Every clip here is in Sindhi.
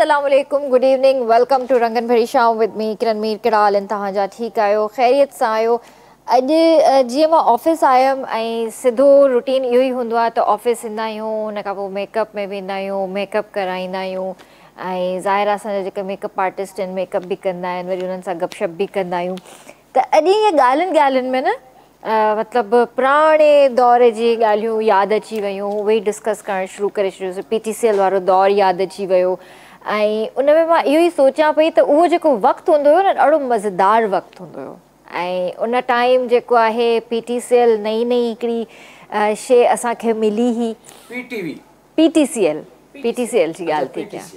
السلام عليڪم گڊ ايوننگ welcome two رنگن ڀري شام ود مي ڪرن مير. ڪهڙا حال آهن توهان جا؟ ٺيڪ آهيو؟ خيريت سان آهيو؟ اڄ جيئن مان آفيس آيم ۽ سڌو روٽين اهو ئي هوندو آهي ته آفيس ايندا آهيون، ان کان پوء ميڪ اپ ۾ ويندا آهيون، ميڪ اپ ڪرائيندا آهيون ۽ ظاهر آهي اسان جا جيڪي ميڪ اپ آرٽسٽ آهن ميڪ اپ به ڪندا آهن، وري انهن سان گپ شپ به ڪندا آهيون. ته اڄ ائين ڳالهين ڳالهين ۾ نه مطلب پراڻي دور جي ڳالهيون ياد اچي ويون، اهي ئي ڊسڪس ڪرڻ شروع ڪري ڇڏيوسين. پي ٽي سي ايل وارو دور ياد اچي ويو ۽ ان ۾ مان اهو ئي سوچيان پئي ته اهو جيڪو وقت هوندو هيو نه ڏاڍو مزيدار وقت هوندو هيو ۽ ان ٽائيم جيڪو آهي پي ٽي سي ايل نئين نئين هڪڙي شي اسان کي ملي هئي. P T V. P T C L, P T C L جي ڳالهه ٿي ڪيان.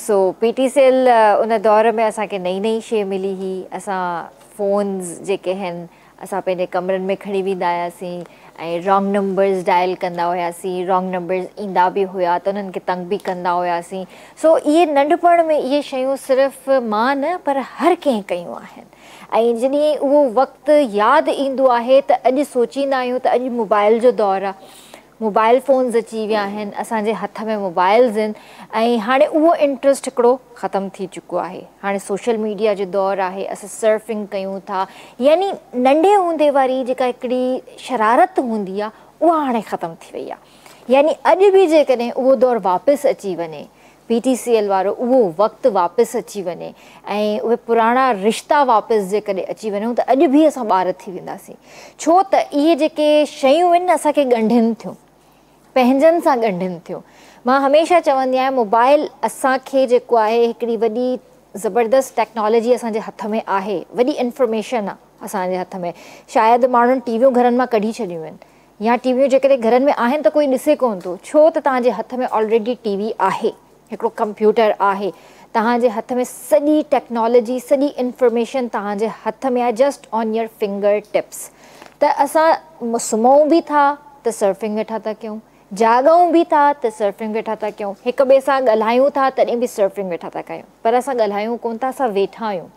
سو پي ٽي سي ايل ان دور ۾ اسان کي نئين نئين شيء ملي هئي. اسان فونز جيڪي هن اسان پنهنجي ڪمرن ۾ کڻي ويندا هياسين ۽ رانگ نمبرز ڊائل ڪندا هياسين، رانگ نمبرز ايندا به هيا ته انهن کي تنگ به ڪندا هياسين. سو اهي ننڍپڻ ۾ اهي شيون صرف مان نه پر هر ڪنهن ڪيون آهن ۽ جڏهن اهو وقت ياد ايندو آهي ته اڄ سوچيندا آهيون ته اڄ موبائل جو دور آهي، موبائل فونز اچي ويا آهن، اسان جي هٿ ۾ موبائلز آهن ۽ هاڻي اهو انٽرسٽ هڪڙو ختم ٿي چڪو آهي. هاڻي سوشل ميڊيا جو دور آهي، اسان سرفنگ ڪيون ٿا، يعني ننڍي هوندي واري جيڪا هڪڙي شرارت هوندي آهي اها هاڻي ختم ٿي وئي آهي. يعني اڄ به جيڪڏهن اهو دور واپس اچي وڃي، پي ٽي سي ايل وارو اهو وقت واپس اچي وڃي ۽ اهي پراڻا رشتا واپس جيڪڏهن اچي وڃون ته اڄ به اسان ٻار ٿي وينداسين. ڇو ته اهي جيڪي شيون آهن نه اسان کي ڳنڍين ٿيون، پنهنجن سان ڳنڍين ٿيون. مان هميشه چوندي آهيان موبائل اسان کي جيڪو آهي هڪڙي وڏي زبردست ٽيڪنالاجي اسان جي هٿ ۾ آهي، وڏي انفارميشن آهي اسان جي هٿ ۾. شايد ماڻهن ٽي ويون گهرن مان ڪڍي ڇڏيون آهن يا ٽي ويون جيڪڏهن گهرن ۾ آهن ته ڪوئي ڏسي ڪونه ٿو، ڇو ته توهان جي هٿ ۾ آلريڊي ٽي وي آهي، هڪڙو ڪمپيوٽر آهي، توهان جي هٿ ۾ سڄي ٽيڪنالاجي، سڄي انفارميشن توهان جي هٿ ۾ آهي، just on your finger tips. ته اسان سمهون به ٿا ته سرفنگ ويٺا ٿا ڪيون، جاڳون به ٿا ته سرفنگ ويٺا ٿا ڪيون، هڪ ٻئي سان ڳالهايون ٿا تڏهن به سرفنگ ويٺا ٿا ڪيون، پر اسان ڳالهايون ڪونه ٿا، اسان ويٺا آهيون،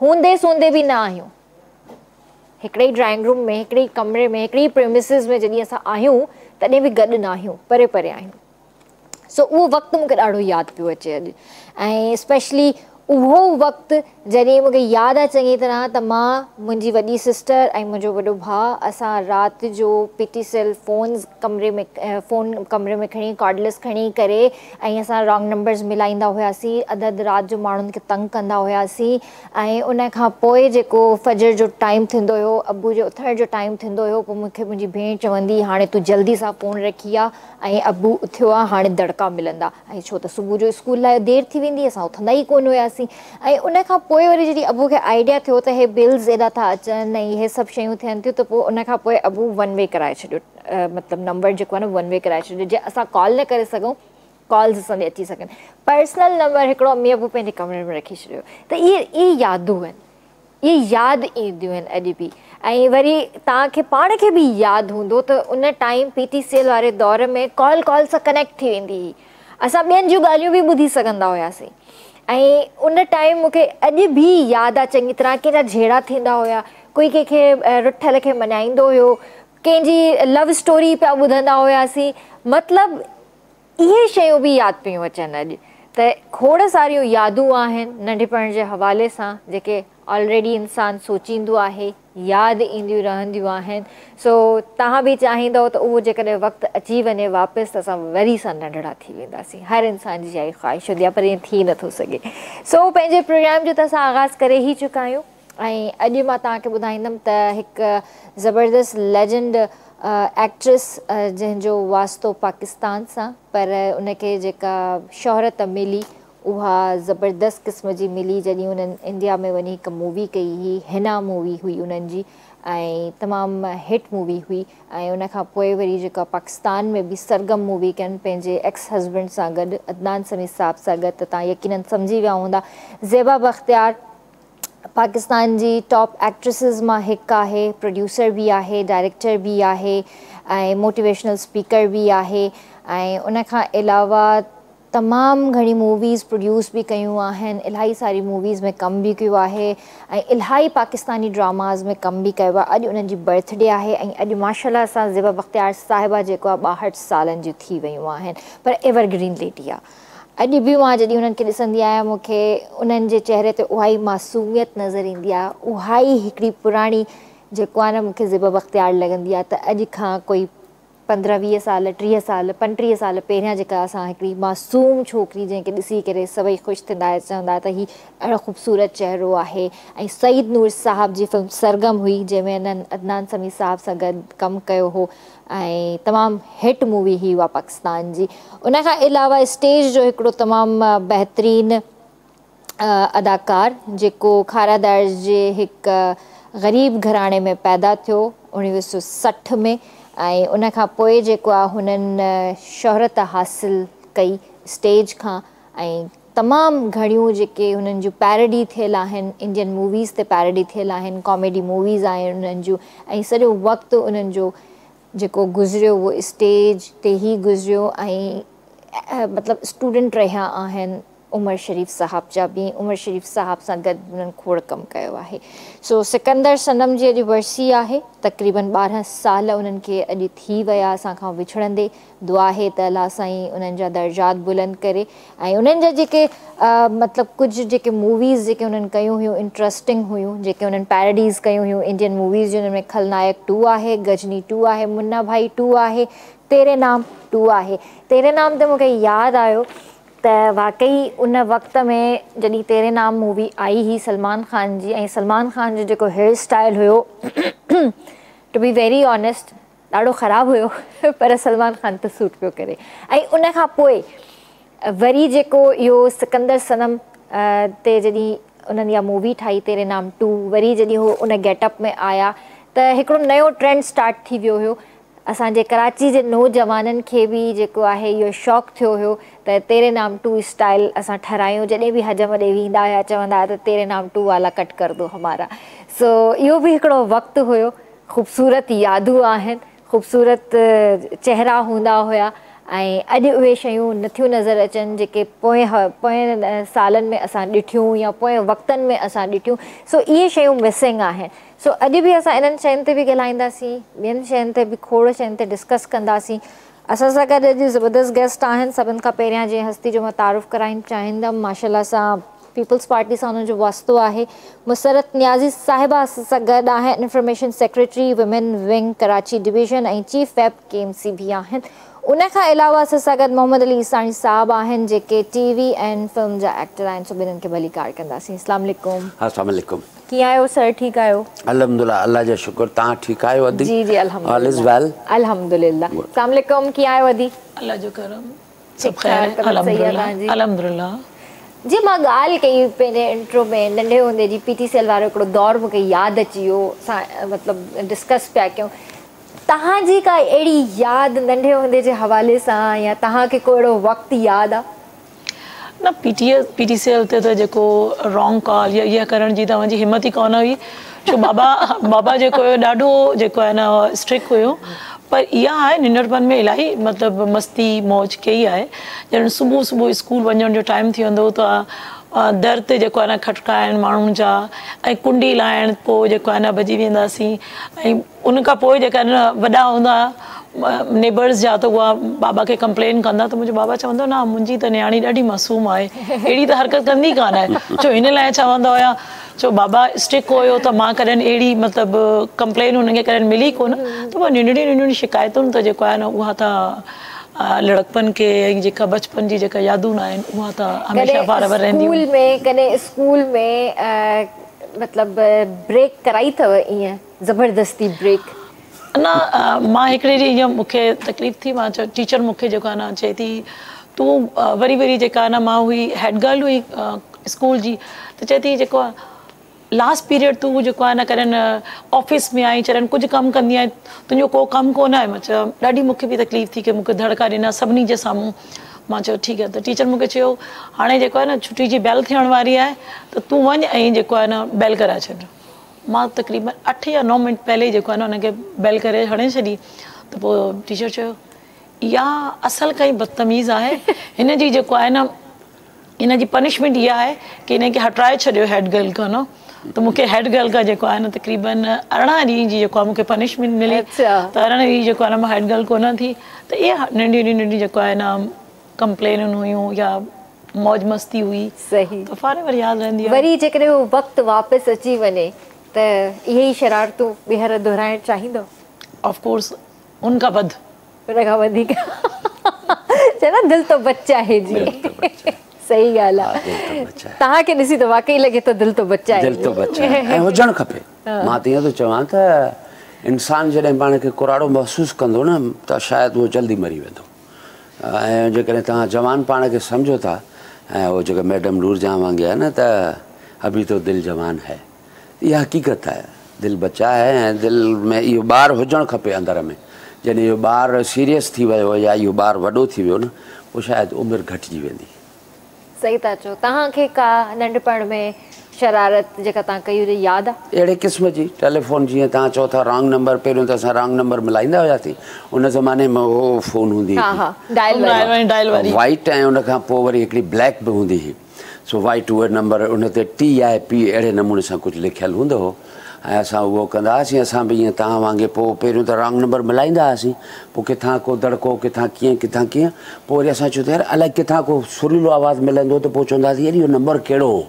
هوندي سوندي به نه آهيون. هڪڙي ئي ڊرائنگ روم ۾، هڪڙي ئي ڪمري ۾، هڪڙي ئي پريمسز ۾ جڏهن اسان آهيون تڏهن به گڏ نه آهيون، پري پري آهيون. سو اهو وقت مون کي ڏاڍو ياد پيو اچي اڄ ۽ اسپيشلي اهو وقت جڏهن مون کي ياد آهي چڱي طرح ته مان، منهنجي وڏي سسٽر ۽ منهنجو وڏو ڀاء اسان رات جو پي ٽي سيل فونز ڪمري ۾ فون ڪمري ۾ کڻي ڪارڊليس کڻي ڪري ۽ اسان رانگ نمبرز ملائيندا هياسين، اڌ اڌ رات جو ماڻهن کي تنگ ڪندا هياسين. ۽ ان کان پوء جيڪو فجر جو ٽائيم ٿيندو هيو، ابو جي اٿڻ جو ٽائيم ٿيندو هيو، پوء مون کي منهنجي ڀيڻ چوندي هاڻي تون جلدي سان فون رکي آ ۽ ابو اٿيو آ هاڻي دڙڪا ملندا ۽ ڇو ته صبح جو اسڪول لاء دير ٿي ويندي اسان اٿندا ئي ڪونه هياسين ۽ ان کان پوء وري جڏهن ابو کي آئيڊيا ٿيو ته هي بلز ايڏا ٿا اچن ۽ هي سڀ شيون ٿين ٿيون ته پوء ان کان پوء ابو ون وي ڪرائي ڇڏيو، مطلب نمبر جيڪو آهي نه ون وي ڪرائي ڇڏيو جي اسان ڪال نه ڪري سگهون ڪالز اسان ڏي اچي سگهن. پرسنل نمبر هڪڙو امي ابو پنهنجي ڪمري ۾ رکي ڇڏيو ته اهي اهي يادون آهن، اهي ياد اينديون آهن اڄ به. ۽ وري توهان کي پاڻ کي به ياد هوندو ته ان ٽائيم پي ٽي سي ايل واري دور ۾ ڪال ڪال سان ڪنيڪٽ ٿي ويندي هئي، اسان ٻين جون ڳالهيون به ٻڌي سگهندا هياسين. ۽ ان ٽائيم مون کي اڄ به ياد آهي چڱي طرح ڪنهن جا جهيڙا ٿيندا هيا، ڪوئي ڪنهن کي رٺل کي مڃائيندو هيو، ڪنهن جي لو اسٽوري پيا ٻڌندا هياسين، مطلب اهي شيون به ياد پيون اچن اڄ ته کوڙ ساريون يادون آهن ننڍپڻ جي حوالي سان جيڪي آلريڊي انسان سوچيندو آهي ياد اينديون رهنديون آهن سو توهان به چاهيندؤ ته اهو جيڪڏهن وقت اچي وڃي واپس ته اسان وري سان ننڍڙا ٿي وينداسين هر انسان جي اها ئي خواهش هوندي آهي پر ائين ٿي نٿو سگهي سو پنهنجي پروگرام جو ته اسان آغاز ڪري ئي چڪا آهيون. ۽ اڄ مان توهان کي ٻڌائيندم ته هڪ زبردست ليجنڊ ايڪٽريس جنهن جو واسطو پاڪستان سان پر ان کي جيڪا شهرت ملي اها زبردست قسم جي ملي جڏهن انهن انڊيا ۾ وڃي هڪ مووي ڪئي هئي حنا مووي هئي انهن جي ۽ تمام هٽ مووي هئي ۽ ان کان پوء وري جيڪا پاڪستان ۾ به سرگم مووي ڪين پنهنجي ايڪس هسبنڊ سان گڏ عدنان سميع صاحب سان گڏ ته توهان يقينن سمجهي ويا هوندا زيبا بختيار پاڪستان جي ٽاپ ايڪٽريسز مان هڪ آهي، پروڊيوسر به آهي، ڊائريڪٽر به آهي ۽ موٽيويشنل اسپيڪر به آهي ۽ ان کان علاوه تمام گهڻي موويز پروڊيوس به ڪيون آهن، الاهي ساري موويز ۾ ڪم به ڪيو آهي ۽ الاهي پاڪستاني ڊراماز ۾ ڪم به ڪيو آهي. اڄ انهن جي برٿ ڊي آهي ۽ اڄ ماشاءالله سان زيبا بختيار صاحبه جيڪو آهي 62 سالن جون ٿي ويون آهن پر ايور گرين ليڊي آهي. اڄ به مان جڏهن انهن کي ڏسندي آهيان مون کي انهن جي چهري تي اها ئي معصوميت نظر ايندي آهي، اها ئي هڪڙي پراڻي جيڪو آهي نه مون کي زيبا بختيار لڳندي آهي ته اڄ کان ڪوئي پندرهن ويهه سال 30 سال 35 سال پهريان جيڪا اسان هڪڙي معصوم ڇوڪري جنهن کي ڏسي ڪري سڀئي خوش ٿيندا هيا چوندا هيا ته هي اهڙو خوبصورت چهرو آهي ۽ سعيد نور صاحب جي فلم سرگم هئي جنهن ۾ انهن عدنان سميع صاحب سان گڏ ڪم ڪيو هو ۽ تمام هٽ مووي هئي اها پاڪستان جي. ان کان علاوه اسٽيج جو هڪڙو تمام بهترين اداڪار جيڪو کارادر جي هڪ غريب گهراڻي ۾ پيدا ٿيو 1960 ۾ ۽ ان کان پوء جيڪو آ هنن شهرت حاصل ڪئي اسٽيج کان ۽ تمام گهڻيون جيڪي هنن جون پيرڊي ٿيل آهن انڊين موويز تي پيرڊي ٿيل آهن ڪاميڊي موويز آهن انهن جون ۽ سڄو وقت انهن جو جيڪو گذريو اهو اسٽيج تي ئي گذريو ۽ مطلب اسٽوڊنٽ رهيا آهن عمر شريف صاحب جا به عمر شريف صاحب سان گڏ انهن کوڙ ڪم ڪيو آهي سو سڪندر صنم جي اڄ ورسي آهي تقريبن 12 سال انهن کي اڄ ٿي ويا اسان کان وڇڙندي. دعا آهي ته الله سائين انهن جا درجات بلند ڪري ۽ انهن جا جيڪي مطلب ڪجهه جيڪي موويز جيڪي انهن ڪيون هيون انٽرسٽنگ هيون جيڪي انهن پيرڊيز ڪيون هيون انڊين موويز جون انهن ۾ کلنائڪ 2 آهي غزني 2 آهي منا ڀائي 2 آهي تيري نام 2 آهي. تيري نام تي مونکي ياد آيو ته واقعي ان وقت ۾ جڏهن تيري نام مووي آئي هئي سلمان خان جي ۽ سلمان خان جو جيڪو هيئر اسٽائل هيو ٽو بي ويري آنيسٽ ڏاڍو خراب هيو پر سلمان خان ته سوٽ پيو ڪري ۽ ان کان پوء وري جيڪو اهو سڪندر صنم تي جڏهن انهن اها مووي ٺاهي تيري نام 2 وري جڏهن هو ان گيٽ اپ ۾ آيا ته هڪڙو نيو ٽرينڊ اسٽارٽ ٿي ويو هيو. اسان جي ڪراچي جي نوجوانن کي به جيڪو آهي اهو شوق ٿيو هيو ته تيري نام 2 اسٽائل اسان ٺهرايون جڏهن به حجم ڏي ويندا هيا چوندا هيا ته تيري نام 2 والا ڪٽ ڪر دو همارا سو اهو به هڪڙو وقت هيو خوبصورت يادون آهن خوبصورت چهرا هوندا هيا ۽ اڄ اهي شيون نٿيون نظر اچن جيڪي پوئين پوئين سالن ۾ اسان ڏٺيون يا پوئين وقتن ۾ اسان ڏٺيون سو اهي شيون مسنگ آهن سو اڄ به اسان انهن شين تي به ڳالهائينداسين ٻين شين تي به کوڙ شين تي ڊسڪس ڪنداسين اسان سان گڏ اڄ زبردست گيسٽ آهن سڀن کان پهريان جنهن هستي جو مان تعارف ڪرائڻ چاهيندم ماشاءالله سان پيپلز پارٽي سان انهن جو واسطو آهي مسرت نيازي صاحبه اسان سان گڏ آهن information secretary women wing Karachi division ۽ chief whip K M C به آهن ان کان علاوه اسان سان گڏ محمد علي عيساڻي صاحب آهن جيڪي ٽي وي ۽ فلم جا ايڪٽر آهن سو ٻنهن کي ڀليڪار ڪنداسين اسلام عليڪم. اسلام عليڪم. ڪيئن آهيو سر ٺيڪ آهيو. الحمدلله الله جو شڪر توهان ٺيڪ آهيو ادي. جي جي الحمدلله. All is well. الحمدلله اسلام عليڪم ڪيئن آهيو ادي. الله جو ڪرم سڀ خير الحمدلله الحمدلله. جي مان ڳالهه ڪئي پنهنجي انٽرو ۾ ننڍي هوندي جي پي ٽي سي ايل وارو هڪڙو دور مونکي ياد اچي ويو اسان مطلب ڊسڪس پيا ڪيون توهان جي ڪا اهڙي ياد ننڍي هوندي جي حوالي سان يا توهان کي ڪو اهڙو وقت ياد آ؟ نه P T P T C L تي ته جيڪو رانگ ڪال يا اها ڪرڻ جي ته اوهان جي همت ئي ڪونه هئي ڇو بابا بابا جيڪو هيو ڏاڍو جيڪو آهي نه اسٽرڪٽ هيو پر اها آهي ننڍپڻ ۾ الاهي مطلب مستي موج ڪئي آهي ڄڻ صبح صبح اسڪول وڃڻ جو ٽائيم ٿي ويندو هو ته در تي جيڪو آهي نه کٽکائڻ ماڻهن جا ۽ ڪنڊي لائڻ پوء جيڪو آهي نه ڀڄي وينداسين ۽ ان کان پوء جيڪا نه وڏا هوندا نيبرز جا ته اها بابا کي ڪمپلين ڪندا ته منهنجو بابا چوندو نه منهنجي ته نياڻي ڏاڍي معصوم آهي اهڙي ته حرڪت ڪندي ڪانه آهي ڇو هن لاء چوندا هيا ڇو بابا اسٽرڪٽ هيو ته مان ڪڏهن اهڙي مطلب ڪمپلين هنن کي ڪڏهن ملي ڪونه ته اها ننڍڙيون ننڍڙيون شڪايتون ته جيڪو آهي نه اها ته لڙڪپن کي ۽ جيڪا بچپن جي جيڪا يادون آهن اها ته هميشه فار ايور رهنديون. ڪڏهن اسڪول ۾ ڪڏهن اسڪول ۾ مطلب بريڪ ڪرائي اٿو ائين زبردستي بريڪ. نه مان هڪڙي ڏينهن ائين مون کي تڪليف ٿي مان چيو ٽيچر مون کي جيڪو آهي نه چئي ٿي تون وري وري جيڪا آهي نه مان هئي هيڊ گرل هئي اسڪول جي ته چئي ٿي جيڪو آهي لاسٽ پيريڊ تون جيڪو آهي نه ڪڏهن آفيس ۾ آئين چڏهن ڪجهه ڪم ڪندي آهين تنهنجو ڪو ڪم ڪونه آهي مان چيو ڏاڍي مون کي به تڪليف ٿي ڪي مون کي دڙڪا ڏنا سڀني جي سامهون مان چيو ٺيڪ آهي ته ٽيچر مون کي چيو هاڻي جيڪو آهي نه ڇٽي جي بيل ٿيڻ واري آهي ته تون وڃ ۽ جيڪو آهي نه بيل ڪرائي ڇڏ مان تقريبن اٺ يا نو منٽ پهلي ئي جيڪو آهي نه ان کي بيل ڪري هڻي ڇڏي ته پوء ٽيچر چيو اها اصل ڪائي بدتميز آهي هن جي جيڪو آهي نه هن جي پنشمينٽ اها آهي ڪي هن کي هٽرائي ڇڏيو هيڊ گرل کان نه ته مون کي هيڊ گرل کان جيڪو آهي نه تقريبن 18 ڏينهن جي جيڪو آهي مون کي پنشمينٽ ملي ته 18 ڏينهن جيڪو آهي نه مان هيڊ گرل ڪونه ٿي ته اها ننڍيون ننڍيون جيڪو آهي نه ڪمپلينون هيون يا موج مستي هئي. صحيح. ته فار ايور ياد رهندي آهي. وري جيڪڏهن اهو وقت واپس اچي وڃي ته اهي ئي شرارتون ٻيهر دهرائڻ چاهيندؤ؟ آف ڪورس ان کان وڌ. ان کان وڌيڪ چئه نه دل تو بچا هي جي. صحيح ڳالهه آهي. توهان کي ڏسي ته واقعي لڳي ٿو دل تو بچا هي. دل تو بچا هي ۽ هجڻ کپي. مان ته ائين ٿو چوان ته انسان جڏهن پاڻ کي ڪراڙو محسوس ڪندو نه ته شايد اهو جلدي مري ويندو. ۽ جيڪڏهن توهان جوان پاڻ کي سمجهو ٿا ۽ اهو جيڪا ميڊم نورجهان وانگي آهي نه ته ابهي تو دل جوان هي اها حقيقت آهي دل بچا هي ۽ دل ۾ اهو ٻار هجڻ کپي اندر ۾ جڏهن اهو ٻار سيريس ٿي ويو يا اهو ٻار وڏو ٿي ويو نه پوء شايد عمر گهٽجي ويندي. صحيح ٿا چئو. توهان کي ڪا ننڍپڻ ۾ شرارت جيڪا توهان ڪئي هجي ياد آ؟ اهڙي قسم جي ٽيليفون جيئن توهان چئو ٿا رانگ نمبر پهريون ته اسان رانگ نمبر ملائيندا هياسين ان زماني ۾ هو فون هوندي ها ها ڊائل واري ڊائل واري وائيٽ ۽ ان کان پوء وري هڪڙي بليڪ به هوندي هئي سو وائيٽ اهي نمبر ان تي ٽي آء پي اهڙي نموني سان ڪجهه لکيل هوندو هو ۽ اسان اهو ڪندا هئاسين اسان به ائين توهان وانگي پوء پهريون ته رانگ نمبر ملائيندا هئاسين پوء ڪٿان ڪو دڙڪو ڪٿان ڪيئن ڪٿان ڪيئن پوء وري اسان چيو ته يار الائي ڪٿان ڪو سريلو آواز ملندو ته پوء چوندا هئاسين يار اهو نمبر ڪهڙو هو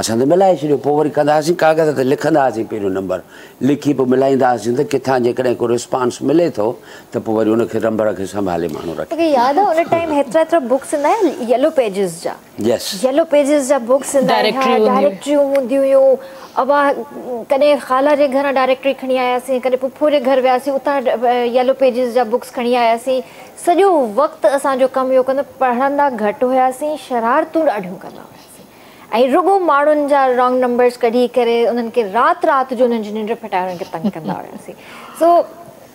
اسان ته ملائي ڇڏيو پوء وري ڪندا هئاسين ڪاغذ تي لکندا هئاسين پهريون نمبر لکي پوء ملائيندا هئاسين ته ڪٿان جيڪڏهن ڪو رسپانس ملي ٿو ته پوء وري ان کي نمبر کي سنڀالي ماڻهو رکي. توکي ياد آ ان ٽائيم هيترا هيترا بڪس ايندا هيا يلو پيجز جا. يس. يلو پيجز جا بڪس ايندا هيا ڊائريڪٽريون هونديون هيون ابا ڪڏهن خالا جي گهران ڊائريڪٽري کڻي آياسين ڪڏهن پڦو جي گهر وياسين اتان يلو پيجز جا بڪس کڻي آياسين سڄو وقت اسان جو ڪم اهو ڪندو پڙهندا گهٽ هياسين شرارتون ڏاڍيون ڪندا هياسين ۽ رڳو ماڻهن جا رانگ نمبرز ڪڍي ڪري انهن کي رات رات جو انهن جي ننڊ ڦٽائي انهن کي تنگ ڪندا هياسين سو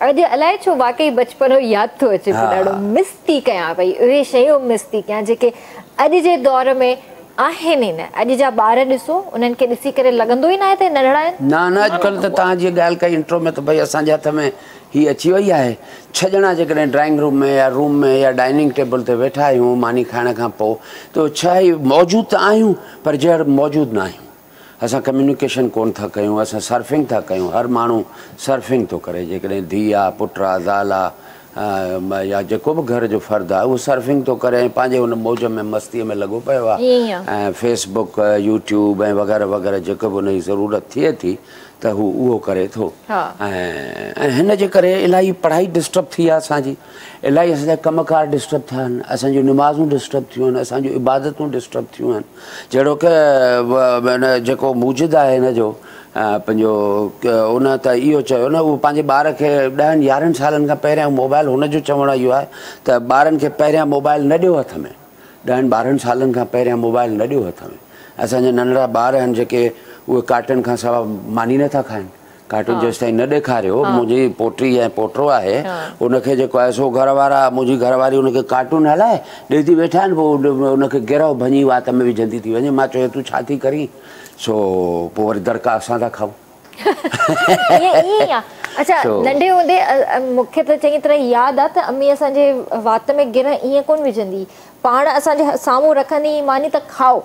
اڄ الائي ڇو واقعي بچپنو ياد ٿو اچي پيو ڏاڍو مس ٿي ڪيان پئي اهي شيون مس ٿي ڪيان جيڪي اڄ جي دور ۾ آهن ئي نه اڄ جا ٻار ڏسو انهن کي ڏسي ڪري لڳندو ئي ناهي ته ننڍڙا آهن. نه نه اڄڪلهه ته توهان جيئن ڳالهه ڪئي انٽرو ۾ ته ڀئي اسان جي هٿ ۾ هي اچي وئي آهي ڇهه ڄڻا جيڪڏهن ڊرائنگ روم ۾ يا روم ۾ يا ڊائننگ ٽيبل تي ويٺا آهيون ماني کائڻ کان پوء ته ڇهه ئي موجود ته آهيون پر جهڙ موجود نه آهيون اسان ڪميونيڪيشن ڪونه ٿا ڪيون اسان سرفنگ ٿا ڪيون هر ماڻهو سرفنگ ٿو ڪري جيڪڏهن ڌيء آ پٽ آ زال آ يا جيڪو به گهر جو فرد آ اهو سرفنگ ٿو ڪري ۽ پنهنجي ان موج ۾ مستيء ۾ لڳو پيو آ ۽ فيس بڪ يوٽيوب ۽ وغيره وغيره جيڪو به ان جي ضرورت ٿئي ٿي ته هو اهو ڪري ٿو ۽ هن جي ڪري الاهي پڙهائي ڊسٽرب ٿي آ اسان جي الاهي اسان جا ڪم ڪار ڊسٽرب ٿيا آهن، اسان جون نمازون ڊسٽرب ٿيون آهن، اسان جون عبادتون ڊسٽرب ٿيون آهن، جهڙوڪ جيڪو موجد آهي هن جو پنهنجو ان ته اهو چيو نه اهو پنهنجي ٻار کي ڏهن يارهن سالن کان پهريان موبائل هن جو چوڻ اهو آهي ته ٻارن کي پهريان موبائل نه ڏيو هٿ ۾ ڏهن ٻارهن سالن کان پهريان موبائل نه ڏيو هٿ ۾ اسان جا ننڍڙا ٻار آهن جيڪي اهي ڪارٽون کان سوا ماني نٿا کائن ڪارٽون جيستائين نه ڏيکاريو منهنجي پوٽي ۽ پوٽو آهي ان کي جيڪو آهي سو گهر وارا منهنجي گهر واري ان کي ڪارٽون هلائي ڏئي ٿي ويٺا آهن پوء ان کي گرهه ڀڃي وات ۾ وجهندي ٿي وڃي مان چيو تون ڇا ٿي ڪرين سو پوء وري دڙڪا اسان ٿا کائون. ائين ئي آ. اڇا ننڍي هوندي مون کي ته چڱي طرح ياد آ ته امي اسان جي وات ۾ گرهه ائين ڪونه وجهندي هئي پاڻ اسان جي سامهون رکندي هئي ماني ته کائو.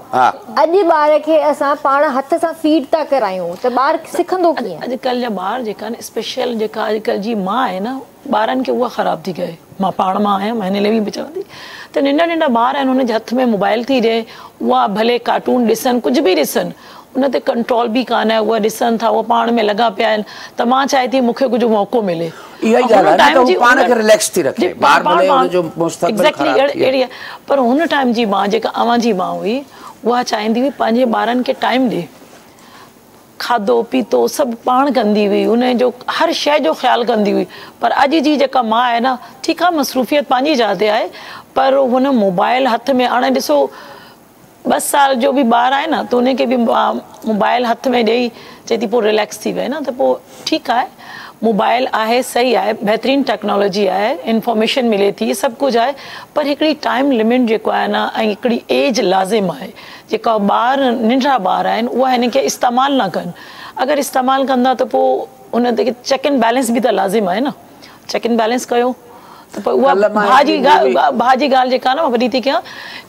اڄ ٻار کي اسان پاڻ هٿ سان فيڊ ٿا ڪرايون ته ٻار سکندو ڪيئن؟ اڄڪلهه جا ٻار جيڪا آهن اسپيشل جيڪا اڄڪلهه جي ماء آهي نه ٻارن کي اها خراب ٿي ڪري مان پاڻ ماء آهيان مان هن لاء به چوان ٿي ته ننڍا ننڍا ٻار آهن انهن جي هٿ ۾ موبائل ٿي ڏئي اها ڀلي ڪارٽون ڏسن ڪجهه به ڏسن ان تي ڪنٽرول به ڪانه آهي اها ڏسن ٿا اها پاڻ ۾ لڳا پيا آهن ته ماء چاهي ٿي مون کي ڪجهه موقعو ملي. اها ئي ڳالهه آهي نه ته هو پاڻ کي رليڪس ٿي رکي ٻار ڀلي ان جو مستقبل خراب ٿئي. اهڙي آهي پر هن ٽائيم جي ماء جيڪا اوهان جي ماء هئي اها چاهيندي هئي پنهنجي ٻارن کي ٽائيم ڏي کاڌو پيتو سڀ پاڻ ڪندي هئي ان جو هر شيء جو خيال ڪندي هئي پر اڄ جي جيڪا ماء آهي نه ٺيڪ آهي مصروفيت پنهنجي جاء تي آهي پر هن موبائل هٿ ۾ هاڻي ڏسو ٻه سال جو به ٻار آهي نه ته ان کي به موبائل هٿ ۾ ڏئي چئي ٿي پوء رليڪس ٿي ويهه نه ته پوء ٺيڪ آهي موبائل آهي صحيح آهي بهترين ٽيڪنالاجي آهي انفارميشن ملي ٿي سڀ ڪجهه آهي پر هڪڙي ٽائيم لمٽ جيڪو آهي نه ۽ هڪڙي ايج لازم آهي جيڪا ٻار ننڍڙا ٻار آهن اها هن کي استعمال نه ڪن اگر استعمال ڪندا ته پوء ان تي چيڪ اينڊ بيلنس به ته لازم آهي نه چيڪ اينڊ بيلنس ڪيو ته پوء اها ڀاء جي ڀاء جي ڳالهه جيڪا نه مان وڏي ٿي ڪيان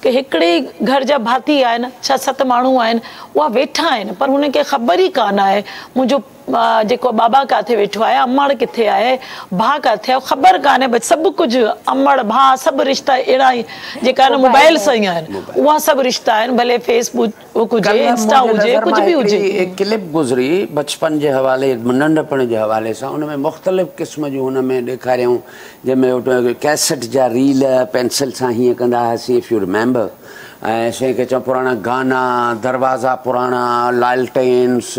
ڪه هڪڙي گهر جا ڀاتي آهن ڇهه ست ماڻهو آهن اها ويٺا آهن پر هن کي خبر ئي ڪانه آهي منهنجو جيڪو بابا ڪاٿي ويٺو آهي، امڙ ڪٿي آهي، ڀاء ڪاٿي آهي، خبر ڪانهي بس سڀ ڪجهه امڙ ڀاء سڀ رشتا اهڙا ئي جيڪا نه موبائل سان ئي آهن اها سڀ رشتا آهن ڀلي فيس بڪ هجي انسٽا هجي ڪجهه به هجي. ڪلپ گذري بچپن جي حوالي ننڍپڻ جي حوالي سان ان ۾ مختلف قسم جون هن ۾ ڏيکاريائون جنهن ۾ ڪيسٽ جا ريل پينسل سان هيئن ڪندا هئاسين if you remember ۽ سائين کي چون پراڻا گانا دروازا پراڻا لالٽينس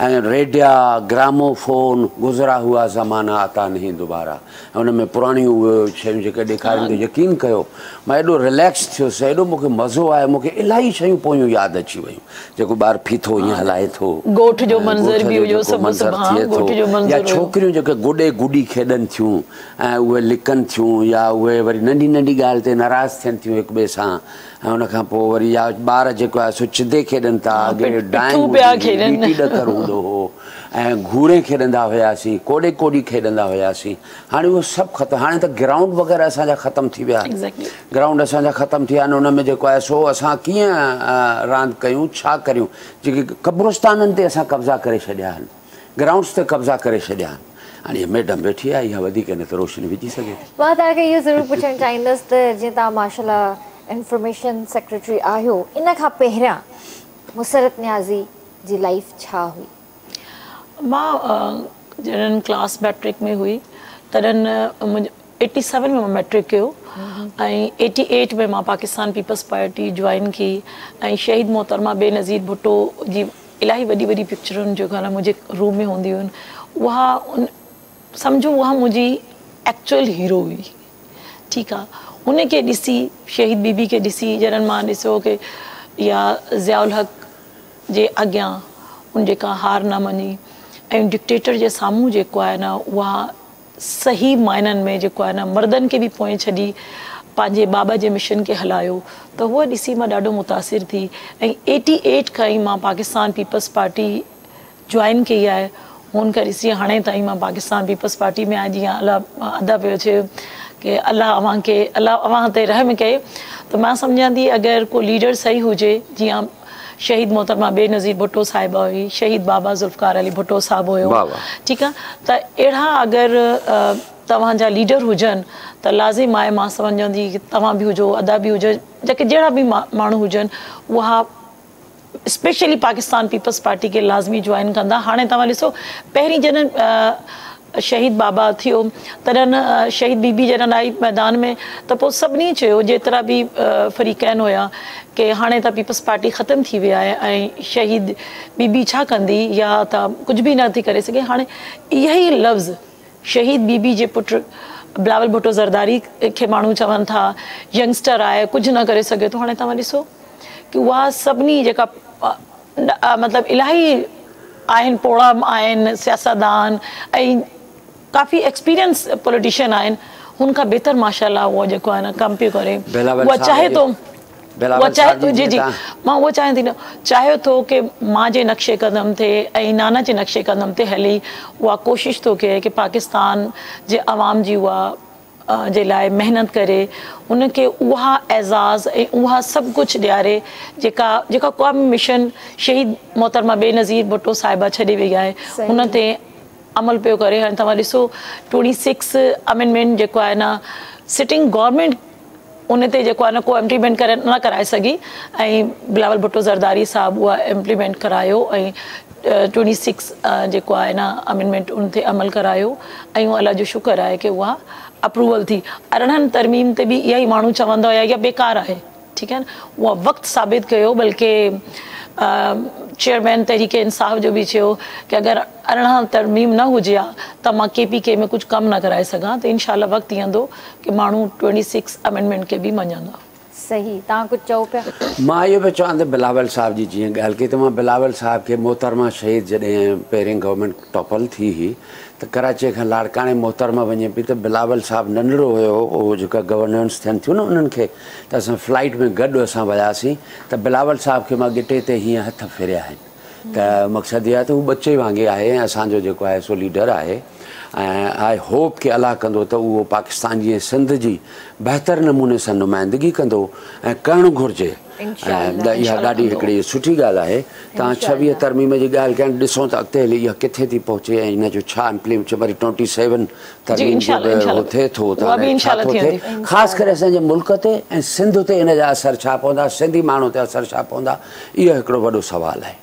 ۽ ريڊيا گراموفون گذرا هوا زمانه آتا نهين دوباره ۽ ان ۾ پراڻيون اهي شيون جيڪي ڏيکارين ته يقين ڪيو مان ايڏو رليڪس ٿيس ايڏو مون کي مزو آيو مون کي الاهي شيون پويون ياد اچي ويون جيڪو ٻار ڦيٿو ائين هلائي ٿو ڳوٺ جو منظر به هيو سڀ منظر ٿئي ٿو يا ڇوڪريون جيڪي گڏي گڏي کيڏن ٿيون ۽ اهي لڪن ٿيون يا اهي وري ننڍي ننڍي ڳالهه تي ناراض ٿين ٿيون هڪ ٻئي سان ۽ ان کان پوء وري يا ٻار جيڪو آهي سو چدي کيڏن ٿا اڳي ڊائنگ هوندي هئي ڏيٽي ڏڪر هوندو هو ۽ گهوري کيڏندا هياسين ڪوڏي ڪوڏي کيڏندا هياسين هاڻي اهو سڀ ختم هاڻي ته گرائونڊ وغيره اسان جا ختم ٿي ويا گرائونڊ اسان جا ختم ٿي ويا آهن ان ۾ جيڪو آهي سو اسان ڪيئن راند ڪيون ڇا ڪريون جيڪي قبرستانن تي اسان قبضا ڪري ڇڏيا آهن گرائونڊس تي قبضا ڪري ڇڏيا آهن. هاڻي هيء ميڊم ويٺي آهي، اها وڌيڪ هن تي روشني وجهي سگهي ٿي. مان توهان کي اهو ضرور پڇڻ چاهيندس ته جيئن توهان ماشاء الله انفارميشن سيڪريٽري آهيو، ان کان پهريان مسرت نيازي جي لائيف ڇا هئي؟ مان جڏهن ڪلاس ميٽرڪ ۾ هئي تڏهن ايٽي سيون ۾ مان ميٽرڪ ڪيو ۽ ايٽي ايٽ ۾ مان پاڪستان پيپلز پارٽي جوائن ڪئي ۽ شهيد محترمه بينظير ڀٽو جي الاهي وڏي وڏي پڪچرون جيڪو آهي نه منهنجي روم ۾ هونديون هيون اها ان سمجهو اها منهنجي ايڪچوئل هيرو هئي ٺيڪ آ ان کي ڏسي شهيد بي بي کي ڏسي جڏهن مان ڏسو ڪي يا ضياء الحق جي اڳيان ان جيڪا هار نه مڃي ۽ ڊڪٽيٽر جي سامهون جيڪو آهي نه اها صحيح معنن ۾ جيڪو آهي نه مردن کي به پوئين ڇڏي پنهنجي بابا جي مشن کي هلايو ته اهو ڏسي مان ڏاڍو متاثر ٿي ۽ ايٽي ايٽ کان ئي مان پاڪستان پيپلز پارٽي جوائن ڪئي آهي هن کان ڏسي هاڻي تائين مان پاڪستان پيپلز پارٽي ۾ آهيان جيئن الله ادا پيو چئي ڪي الله اوهان کي الله اوهان تي رحم ڪئي ته مان سمجهان ٿي اگر ڪو ليڊر صحيح هجي جيئن شهيد محترمه بينظير ڀٽو صاحبه هئي، شهيد بابا ذوالفقار علي ڀٽو صاحب هيو ٺيڪ آ ته اهڙا اگر توهان جا ليڊر هجن ته لازم آهي مان سمجهان ٿي توهان به هجو ادا به هجو جيڪي جهڙا به ماڻهو هجن اها اسپيشلي پاڪستان پيپلز پارٽي کي لازمي جوائن ڪندا هاڻي توهان ڏسو پهرين جڏهن شهيد بابا ٿيو تڏهن شهيد بي بي جڏهن آئي ميدان ۾ ته پوء سڀني چيو جيترا به فريقين هيا ڪي هاڻي ته پيپلز پارٽي ختم ٿي وئي آهي ۽ شهيد بي بي ڇا ڪندي يا ته ڪجهه به نه ٿي ڪري سگهي هاڻي اهي ئي لفظ شهيد بي بي جي پٽ بلاول ڀٽو زرداري کي ماڻهو چون ٿا ينگسٽر آهي ڪجهه نه ڪري سگهي ٿو هاڻي توهان ڏسو ڪي اها سڀني جيڪا مطلب الاهي آهن پوڙها آهن سياستدان ۽ ڪافي ايڪسپيرينس پوليٽيشن آهن هن کان بهتر ماشاء الله اهو جيڪو آهي نه ڪم پيو ڪري اهو چاهي ٿو اهو چاهي ٿو جي جي مان اهو چاهيان ٿي نه چاهي ٿو ڪي مان جي نقش قدم تي ۽ نانا جي نقش قدم تي هلي اها ڪوشش ٿو ڪري ڪي پاڪستان جي عوام جي اها جي لاء محنت ڪري ان کي اها اعزاز ۽ اها سڀ ڪجهه ڏياري جيڪا جيڪا قومي مشن شهيد محترمه بينظير ڀٽو صاحبه ڇڏي وئي آهي ان تي عمل پيو ڪري هاڻي توهان ڏسو ٽوئنٽي سڪس امينڊمينٽ جيڪو آهي نه سٽنگ گورنمينٽ ان تي جيڪو آهي نه ڪو امپليمينٽ ڪري نه ڪرائي سگهي ۽ بلاول ڀٽو زرداري صاحب اها امپليمينٽ ڪرايو ۽ ٽوئنٽي سڪس جيڪو آهي نه امينڊمينٽ ان تي عمل ڪرايو ۽ اهو الله جو شڪر آهي ڪي اها اپروول ٿي ارڙهن ترميم تي به اها ئي ماڻهو چوندا هيا اها بيڪار آهي ٺيڪ آهي نه اها وقت ثابت ڪيو بلڪه چيئرمين تحريڪ انصاف جو به چيو ڪي اگر 18 ترميم نه هجي ها ته مان ڪي پي ڪي ۾ ڪجهه ڪم نه ڪرائي سگهان ته انشاء الله وقت ايندو ڪي ماڻهو ٽوئنٽي سڪس امينڊمينٽ کي به مڃندا. صحيح توهان ڪجهه چئو پيا. مان اهو پيو چوان ته بلاول صاحب جي جيئن ڳالهه ڪئي ته مان بلاول صاحب کي محترمه شهيد جڏهن پهرين گورنمينٽ ٽاپل ٿي هئي ته ڪراچيء کان لاڙڪاڻي محترمه وڃي پئي ته بلاول صاحب ننڍڙو هيو اهو جيڪا گورننس ٿين ٿيون نه انهن کي ته اسان فلائيٽ ۾ گڏ اسان وياسين ته بلاول صاحب کي مان ڳٽي تي هيئن هٿ ڦيريا آهن. ته مقصد اهو آهي ته هو ٻچي وانگي آهي ۽ اسان جو جيڪو آهي سو ليڊر آهي ۽ I hope ڪي الله ڪندو ته اهو پاڪستان جي ۽ سنڌ جي بهتر نموني سان نمائندگي ڪندو ۽ ڪرڻ گهرجي ۽ اها ڏاڍي هڪڙي سٺي ڳالهه آهي توهان ڇويهه ترميم جي ڳالهه ڪيان ڏسون ته اڳتي هلي اها ڪٿي ٿي پهچي ۽ ان جو ڇا امپليمينٽ وري ٽوئنٽي سيون ترميم جو به هو ٿئي ٿو ته هاڻي ڇا ٿو ٿئي خاص ڪري اسان جي ملڪ تي ۽ سنڌ تي ان جا اثر ڇا پوندا سنڌي ماڻهو تي اثر ڇا پوندا اهو هڪڙو وڏو سوال آهي.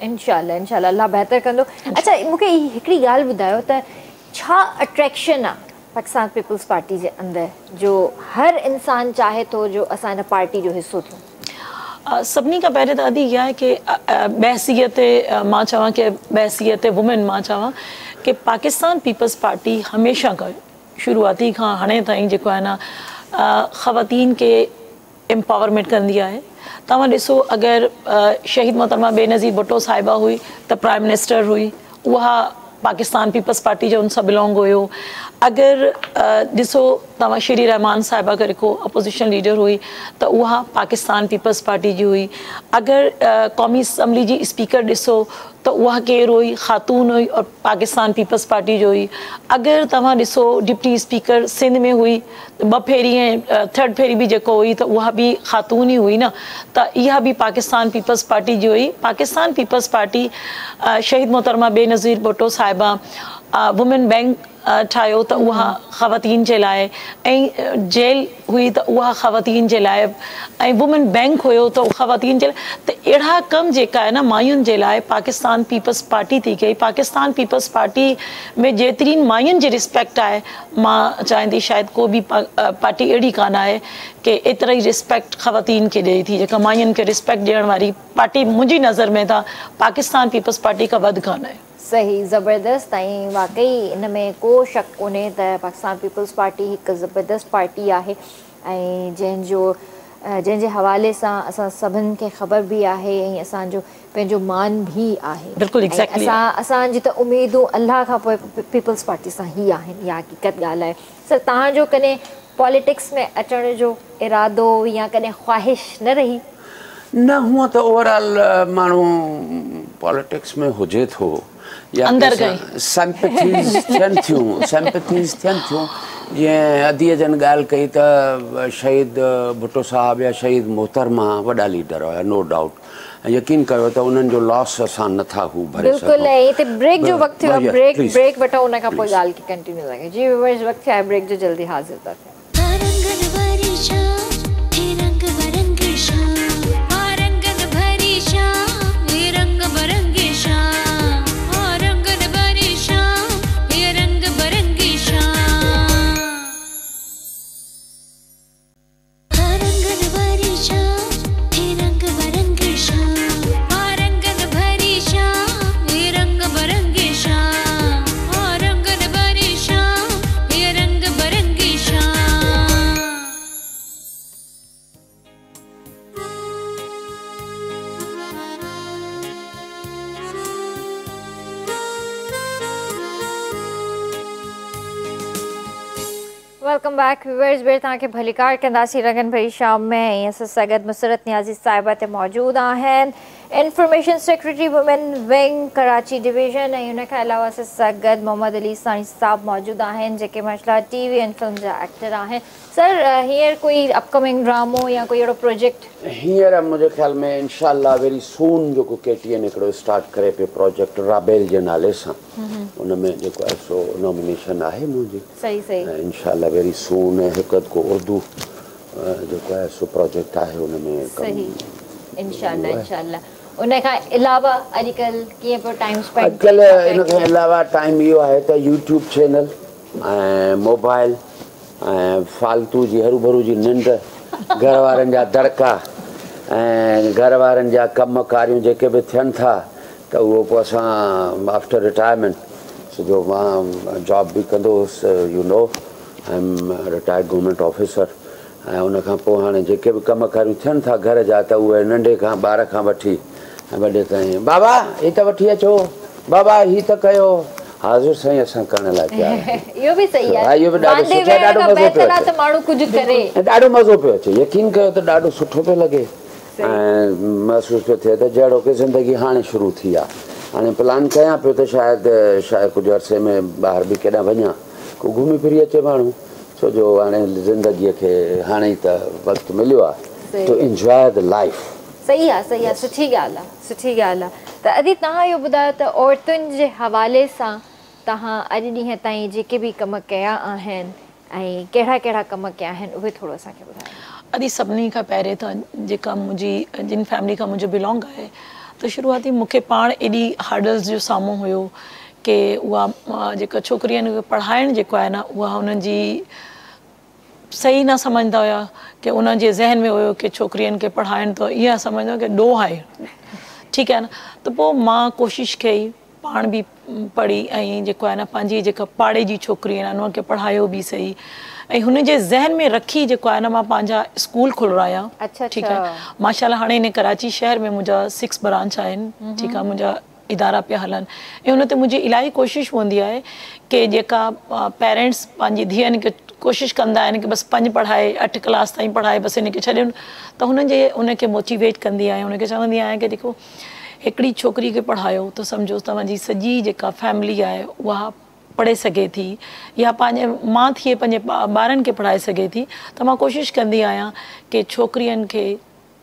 انشاء الله انشاء الله الله بهتر ڪندو. اڇا مون کي هڪڙي ڳالهه ٻڌايو ته ڇا اٽريڪشن آ پاڪستان پيپلز پارٽي جي اندر جو هر انسان چاهي ٿو جو اسان ان پارٽي جو حصو ٿيون؟ سڀني کان پهرين ته ادي اها آهي ڪي بحيثيت مان چوان ڪي بحيثيت وومين مان چوان ڪي پاڪستان پيپلز پارٽي هميشه کان شروعاتي کان هاڻي تائين جيڪو آهي نه خواتين کي امپاورمينٽ ڪندي آهي توهان ڏسو اگر شهيد محترمه بينظير ڀٽو صاحبه هئي ته پرائم منسٽر هئي اها پاڪستان پيپلز پارٽي جو ان سان بلانگ هيو اگر ڏسو توهان شيري رحمان صاحبه اگر هڪ اپوزيشن ليڊر هئي ته اها پاڪستان پيپلز پارٽي جي هئي اگر قومي اسمبلي جي اسپيڪر ڏسو ته اها ڪير هئي خاتون هئي اور پاڪستان پيپلز پارٽي جو هئي اگر توهان ڏسو ڊپٽي اسپيڪر سنڌ ۾ هئي ٻه ڦيري ۽ ٿرڊ ڦيري به جيڪو هئي ته اها به خاتون ئي هئي نه ته اها به پاڪستان پيپلز پارٽي جي هئي پاڪستان پيپلز پارٽي شهيد محترمه بينظير ڀٽو صاحبه وومين بينڪ ٺاهيو ته اها خواتين جي لاء ۽ جيل هئي ته اها خواتين جي لاء ۽ وومين بينڪ هيو ته خواتين جي لاء ته اهڙا ڪم جيڪا آهي نه ماين جي لاء پاڪستان پيپلز پارٽي ٿي ڪئي پاڪستان پيپلز پارٽي ۾ جيترين ماين جي ريسپيڪٽ آهي مان چاهيان ٿي شايد ڪو به پارٽي اهڙي ڪانه آهي ڪي ايتري ريسپيڪٽ خواتين کي ڏئي ٿي جيڪا ماين کي ريسپيڪٽ ڏيڻ واري پارٽي منهنجي نظر ۾ ته پاڪستان پيپلز پارٽي کان وڌ ڪانه آهي. صحيح زبردست ۽ واقعي ان ۾ ڪو شڪ ڪونهي ته پاڪستان پيپلز پارٽي هڪ زبردست پارٽي آهي ۽ جنهن جو جنهن جي حوالي سان اسان سڀن کي خبر به آهي ۽ اسان جو پنهنجو مان به آهي بلڪل ۽ اسان اسان جي ته اميدون الله کان پوء پيپلز پارٽي سان ئي آهن اها حقيقت ڳالهه آهي سر توهان جو ڪڏهن پاليٽڪس ۾ اچڻ جو ارادو يا ڪڏهن خواهش نه رهي؟ نه هونء ته اوور آل ماڻهو پاليٽڪس ۾ هجي ٿو يا اندر ڪنهن سان سمپٿيز ٿين ٿيون سمپٿيز ٿين ٿيون جيئن اديء جن ڳالهه ڪئي ته شهيد ڀٽو صاحب يا شهيد محترمه وڏا ليڊر هيا نو ڊائوٽ ۽ يقين ڪيو ته انهن جو لاس اسان نه ٿا هو ڀري بلڪل سگهون ۽ هتي بريڪ جو وقت ٿيو آهي يس بريڪ پليز بريڪ وٺون ان کان پوء پليز ڳالهه کي ڪنٽينيو ٿا ڪيون جي ويورز وقت ٿيو آهي بريڪ جو جلدي حاضر ٿا ٿيون. Welcome back viewers ٻيهر توهان کي ڀليڪار ڪنداسين رنگن ڀري شام ۾ ۽ اسان سان گڏ مسرت نيازي صاحبه هتي موجود آهن information secretary women wing Karachi division ۽ ان کان علاوه اسان سان گڏ محمد علي سائين صاحب موجود آهن جيڪي ماشاءالله ٽي وي ۽ فلم جا ايڪٽر آهن سر هينئر ڪوئي اپ ڪمنگ ڊرامو يا ڪوئي اهڙو پروجيڪٽ؟ هينئر منهنجي خيال ۾ انشاء الله ويري سون جيڪو ڪي ٽي اين هڪڙو اسٽارٽ ڪري پيو پروجيڪٽ رابيل جي نالي سان ان ۾ جيڪو آهي سو نامينيشن آهي منهنجي صحيح صحيح. ۽ انشاء الله ويري سون هڪ اڌ ڪو اردو جيڪو آهي سو پروجيڪٽ آهي ان ۾ ڪم صحيح انشاء الله انشاء الله ان کان علاوه اڄڪلهه ڪيئن پيو ٽائيم اسپينڊ ٿئي اڄڪلهه ڇا پيا ان کان ڪيو؟ علاوه ٽائيم اهو آهي ته يوٽيوب چينل ۽ موبائل ۽ فالتو جي هروڀرو جي ننڊ گهر وارن جا دڙڪا ۽ گهر وارن جا ڪم ڪاريون جيڪي به ٿين ٿا ته اهو پوء اسان آفٽر رٽائرمينٽ جو مان جاب به ڪندو هوس you know I am retired government officer ۽ ان کان پوء هاڻي جيڪي به ڪم ڪاريون ٿين ٿا گهر جا ته اهي ننڍي کان ٻار کان وٺي ۽ وڏي تائين بابا هي ته وٺي اچو بابا هي ته ڪيو حاضر سائين اسان ڪرڻ لاء تيار آهيون. اهو به صحيح ها آهي اهو به ڏاڍو واندي سٺو آهي ويهڻ ڏاڍو کان مزو پيو بهتر آهي اچي ته ماڻهو ڪجهه ڪري. ۽ ڏاڍو مزو پيو اچي يقين ڪيو ته ڏاڍو سٺو پيو لڳي. ۽ محسوس پيو ٿئي ته جهڙوڪ زندگي هاڻي شروع ٿي آ. هاڻي پلان ڪيان پيو ته شايد شايد ڪجهه عرصي ۾ ٻاهر به ڪيڏانهن وڃان ڪو گهمي ڦري اچي ماڻهو ڇو جو هاڻي زندگيء کي هاڻي ئي ته وقت مليو آ ٽو انجواء the life. صحيح آ صحيح آ سٺي ڳالهه آ سٺي ڳالهه آ ته ادي توهان اهو ٻڌايو ته عورتن جي حوالي سان توهان اڄ ڏينهن تائين جيڪي به ڪم ڪيا آهن ۽ ڪهڙا ڪهڙا ڪم ڪيا آهن اهي ٿورو اسان کي ٻڌايو. ادي سڀني کان پهرين ته جيڪا منهنجي جن فيملي کان منهنجو بلانگ آهي ته شروعاتي مون کي پاڻ ايڏي هرڊلز جو سامهون هيو ڪي اها جيڪا ڇوڪرين کي پڙهائڻ جيڪو آهي نه اها هنن جي صحيح نه سمجهندا هيا ڪي انهن جي ذهن ۾ هيو ڪي ڇوڪرين کي پڙهائڻ ته اها سمجهندا ڪي ڏوهه آهي ٺيڪ آهي نه ته پوء مان ڪوشش ڪئي پاڻ به پڙهي ۽ جيڪو آهي نه پنهنجي جيڪا پاڙي جي ڇوڪري آهن انهن کي پڙهايو به سهي ۽ هن جي ذهن ۾ رکي جيڪو آهي نه مان پنهنجا اسڪول کولرايا ٺيڪ آهي ماشاء الله هاڻي هن ڪراچي شهر ۾ منهنجا سڪس برانچ آهن ٺيڪ آهي منهنجا ادارا پيا هلن ۽ ان تي منهنجي الاهي ڪوشش هوندي آهي ڪي جيڪا پيرنٽس پنهنجي ڌيئن کي ڪوشش ڪندا آهن ڪي بس پنج پڙهائي اٺ ڪلاس تائين پڙهائي بس هن کي ڇڏين ته هنن جي ان کي موٽيويٽ ڪندي آهيان ان کي چوندي آهيان ڪي جيڪو هڪڙي ڇوڪري کي پڙهايو ته سمجهو توهان جي سڄي جيڪا فيملي آهي اها پڙهي سگهي ٿي يا پنهنجي ماء ٿي پنهنجي ٻارن کي پڙهائي سگهي ٿي ته مان ڪوشش ڪندي آهيان ڪي ڇوڪرين کي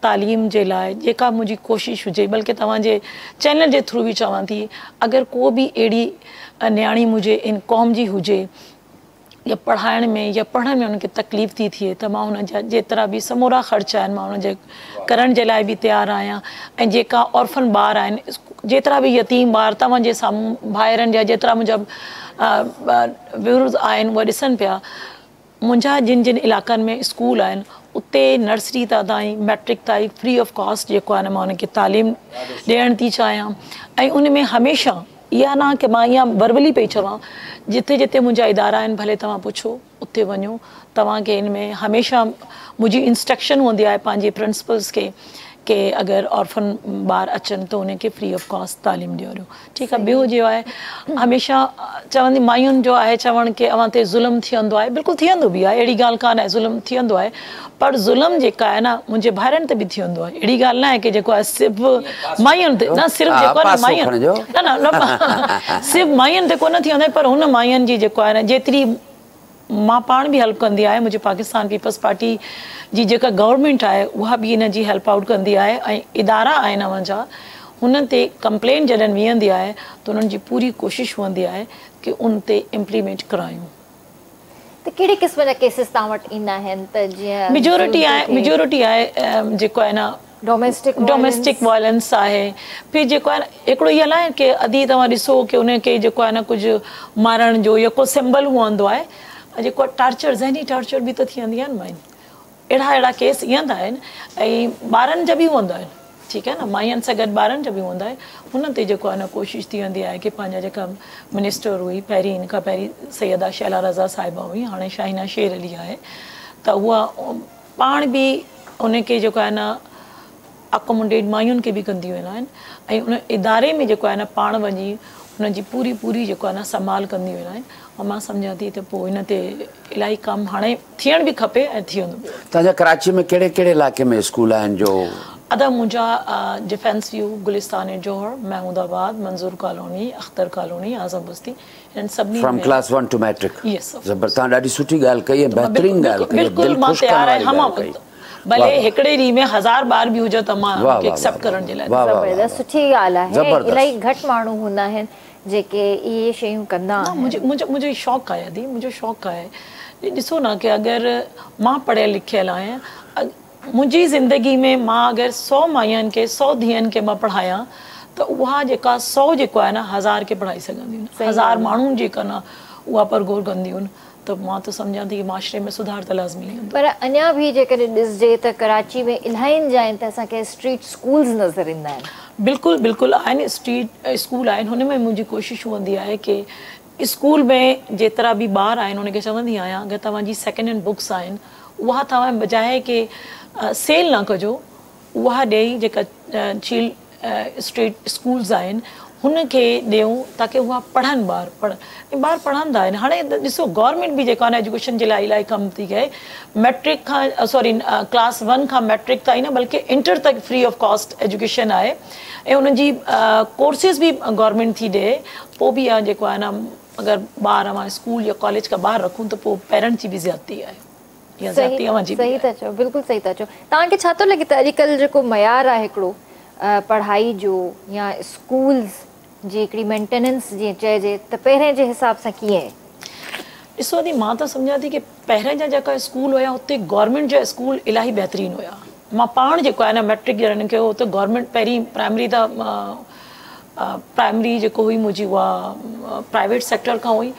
تعليم جي لاء جيڪا منهنجي ڪوشش هجي بلڪه توهان جي چينل جي ٿرو به چوان ٿي اگر ڪو به اهڙي نياڻي منهنجي ان قوم جي هجي يا پڙهائڻ ۾ يا پڙهڻ ۾ انهن کي تڪليف ٿي ٿئي ته مان انهن جا جيترا به سمورا خرچ آهن مان انهن جي ڪرڻ جي لاء به تيار آهيان ۽ جيڪا آرفن ٻار آهن جيترا به يتيم ٻار توهان جي سامهون ڀائرن جا جيترا منهنجا ويورز آهن اهي ڏسن پيا منهنجا جن جن علائقن ۾ اسڪول آهن اتي نرسري تائين ميٽرڪ تائين فري آف ڪاسٽ جيڪو آهي نه مان انهن کي تعليم ڏيڻ ٿي چاهيان ۽ ان ۾ هميشه اها نه ڪه مان اها وربلي پئي چوان، جتي جتي منهنجا ادارا آهن ڀلي توهان پڇو اتي وڃو، توهان کي ان ۾ هميشه منهنجي انسٽرڪشن هوندي آهي پنهنجي پرنسپلز کي ڪه اگر آرفن ٻار اچن ته انهن کي فري آف ڪاسٽ تعليم ڏياريو ٺيڪ آهي ٻيو جيڪو آهي هميشه چوندي ماين جو آهي چوڻ ڪه اوهان تي ظلم ٿيندو آهي بلڪل ٿيندو به آهي اهڙي ڳالهه ڪانه آهي ظلم ٿيندو آهي پر ظلم جيڪا آهي نه منهنجي ڀائرن تي به ٿيندو آهي اهڙي ڳالهه نه آهي ڪه جيڪو آهي صرف ماين تي نه صرف جيڪو آهي نه ماين نه نه نه صرف ماين تي ڪونه ٿيندو آهي پر هن ماين جي جيڪو آهي نه جيتري مان پاڻ به هيلپ ڪندي آهيان منهنجي پاڪستان پيپلز پارٽي جي جيڪا گورنمينٽ آهي اها به ان جي هيلپ آئوٽ ڪندي آهي ۽ ادارا آهن اوهان جا هنن تي ڪمپلين جڏهن ويندي آهي ته انهن جي پوري ڪوشش هوندي آهي ڪه ان تي امپليمينٽ ڪرايون. ته ڪهڙي قسم جا ڪيسز توهان وٽ ايندا آهن ته جيئن ميجورٽي آهي ميجورٽي آهي جيڪو آهي نه ڊوميسٽڪ ڊوميسٽڪ وائلنس آهي پھر جيڪو آهي نه هڪڙو اها نه آهي ڪي ادي توهان ڏسو ڪي ان کي جيڪو آهي نه ڪجهه مارڻ جو يا ڪو سمبل هوندو آهي جيڪو ٽارچر ذهني ٽارچر به ته ٿيندي آهي نه ماين اهڙا اهڙا ڪيس ايندا آهن ۽ ٻارن جا به هوندا آهن ٺيڪ آهي نه ماين سان گڏ ٻارن جا به هوندا آهن هن تي جيڪو آهي نه ڪوشش ٿيندي آهي ڪي پنهنجا جيڪا منسٽر هئي پهرين ان کان پهرين سيده شهلا رضا صاحبه هئي هاڻي شاهينه شير علي آهي ته اها پاڻ به ان کي جيڪو آهي نه اڪوموڊيٽ ماين کي به ڪنديون آهن ۽ ان اداري ۾ جيڪو آهي نه پاڻ وڃي انهن جي پوري پوري جيڪو آهي نه سنڀال ڪنديون آهن ۽ مان سمجهان ٿي ته پوء ان تي الاهي ڪم هاڻي ٿيڻ به کپي ۽ ٿيندو به. توهان جا ڪراچي ۾ ڪهڙي ڪهڙي علائقي ۾ اسڪول آهن جو. ادا منهنجا ڊفينس ويو، گلستان جوهر، محمود آباد، منظور ڪالوني، اختر ڪالوني، اعظم بستي انهن سڀني from ۾. Class one to matric. Yes of course. زبردست توهان ڏاڍي سٺي ڳالهه ڪئي ۽ بهترين ڳالهه ڪئي بلڪل دل مان خوش ڪرڻ تيار واري آهيان ڳالهه ڪئي. ڀلي هڪڙي ڏينهن ۾ هزار ٻار به هجن ته مان ان کي ايڪسيپٽ ڪرڻ جي لاء تيار آهيان. زبردست سٺي ڳالهه آهي الاهي گهٽ ماڻهو هوندا آهن جيڪي اهي شيون ڪندا آهن. منهنجو منهنجو شوق آهي ادي منهنجو شوق آهي ڏسو نه ڪي اگر مان پڙهيل لکيل آهيان منهنجي زندگي ۾ مان اگر سو ماين کي سو ڌيئن کي مان پڙهايان ته اها جيڪا سو جيڪو آهي نه هزار کي پڙهائي سگهنديون هزار ماڻهن جيڪا نه اها پرگهور ڪنديون ته مان ته سمجهان ٿي ڪي معاشري ۾ سڌار ته لازمي ايندو. پر اڃا به جيڪڏهن ڏسجي ته ڪراچي ۾ الاهين جاين تي اسان کي اسٽريٽ اسڪولز نظر ايندا آهن. بلڪل بلڪل آهن اسٽريٽ اسڪول آهن هن ۾ منهنجي ڪوشش هوندي آهي ڪي اسڪول ۾ جيترا به ٻار آهن ان کي چوندي آهيان اگر توهان جي سيڪنڊ هينڊ بڪس آهن اها توهان بجاء ڪي سيل نه ڪجو اها ڏئي جيڪا چيل اسٽريٽ اسڪولز آهن هن کي ڏيون تاڪه اها پڙهن ٻار پڙهن ۽ ٻار پڙهندا آهن هاڻي ڏسو گورنمينٽ به جيڪو آهي نه ايجوڪيشن جي لاء الاهي ڪم ٿي ڪئي ميٽرڪ کان سوري ڪلاس ون کان ميٽرڪ تائين نه بلڪه انٽر تڪ فري آف ڪاسٽ ايجوڪيشن آهي ۽ انهن جي ڪورسز به گورنمينٽ ٿي ڏي پوء به جيڪو آهي نه اگر ٻار اوهان اسڪول يا ڪاليج کان ٻاهر رکون ته پوء پيرنٽس جي به زيادتي آهي يا زيادتي اوهان جي به صحيح ٿا چئو بلڪل صحيح ٿا چئو توهان کي ڇا ٿو لڳي ته اڄڪلهه جيڪو معيار آهي هڪڙو پڙهائي جو يا اسڪولز جي هڪڙي مينٽيننس جيئن چئجي ته پهرين جي حساب سان ڪيئن آهي؟ ڏسو ادي مان ته سمجهان ٿي ڪي پهرين جا جيڪا اسڪول هيا اتي گورنمينٽ جا اسڪول الاهي بهترين هيا مان پاڻ جيڪو آهي نه ميٽرڪ جڏهن ڪيو ته گورنمينٽ پهرين پرائمري ته پرائمري جيڪو هئي منهنجي اها پرائيويٽ سيڪٽر کان هئي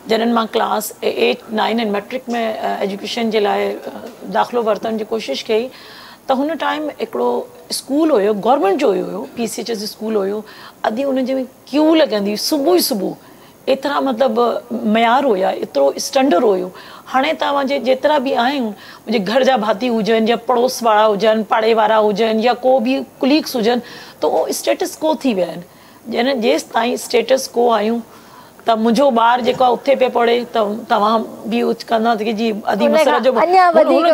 جڏهن مان class eight nine ۽ matric ۾ education جي لاء داخلو ورتڻ جي ڪوشش ڪئي ته هن ٽائيم هڪڙو اسڪول هيو گورنمينٽ جو هيو P C H S school هيو ادي ان جي ۾ ڪيو لڳندي هئي صبح ئي صبح ايترا مطلب معيار هيا ايترو اسٽينڊرڊ هيو هاڻي ته اوهان جي جيترا به آهيون منهنجي گهر جا ڀاتي هجن يا پڙوس وارا هجن پاڙي وارا هجن يا ڪو به ڪليگس هجن ته اهو اسٽيٽس ڪو ٿي ويا آهن جڏهن جيستائين اسٽيٽس ڪو آهيون ته منهنجو ٻار جيڪو آهي اتي پيو پڙهي ته توهان به اهو ڪندا ته جي ادي مسرت جو هن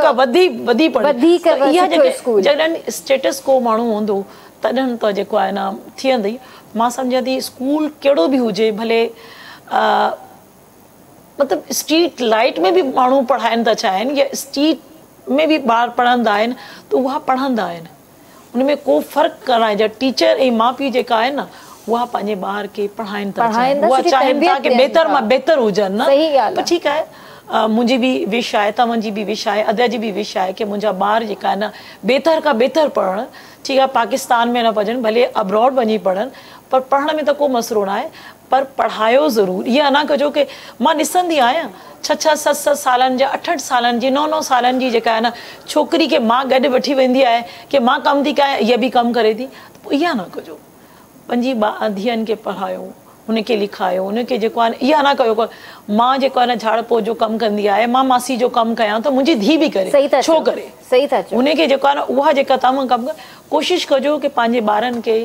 کان وڌي وڌي پڙهي ته اها جيڪي جڏهن اسٽيٽس ڪو ماڻهو هوندو تڏهن ته جيڪو آهي نه ٿيندي مان سمجهان ٿي اسڪول ڪهڙو به هجي ڀلي مطلب اسٽريٽ لائيٽ ۾ به ماڻهو پڙهائڻ ٿا چاهين يا اسٽريٽ ۾ به ٻار پڙهندا آهن ته اها پڙهندا آهن ان ۾ ڪو فرق ڪانه آهي جا ٽيچر ۽ ماء پيء جيڪا آهن نه اها پنهنجي ٻار کي پڙهائن ٿا چاهين اها چاهين ٿا ڪي بهتر مان بهتر هجن نه پر ٺيڪ آهي منهنجي به وش آهي توهان جي به وش آهي ادا جي به وش آهي ڪي منهنجا ٻار جيڪا آهن نه بهتر کان بهتر پڙهن ٺيڪ آهي پاڪستان ۾ نه پڙهن ڀلي ابراڊ وڃي پڙهن پر پڙهڻ ۾ ته ڪو مسئلو نه آهي پر پڙهايو ضرور اها نه ڪجو ڪي مان ڏسندي آهيان ڇهه ڇهه ست ست سالن جا اٺ اٺ سالن جي نو نو سالن جي جيڪا آهي نه ڇوڪري کي ماء گڏ وٺي ويندي آهي ڪي مان ڪم ٿي ڪيان اها به ڪم ڪري ٿي ته پوء اها نه ڪجو پنهنجي ڌيئن کي پڙهايو هن کي لکايو هن کي جيڪو آهي اها نه ڪيو مان جيڪو آهي نه جهاڙ پوڇ جو ڪم ڪندي آهي مان ماسي جو ڪم ڪيان ته منهنجي ڌيء به ڪري ڇو ڪري هن کي جيڪو آهي نه اها جيڪا توهان ڪم ڪوشش ڪجو ڪي پنهنجي ٻارن کي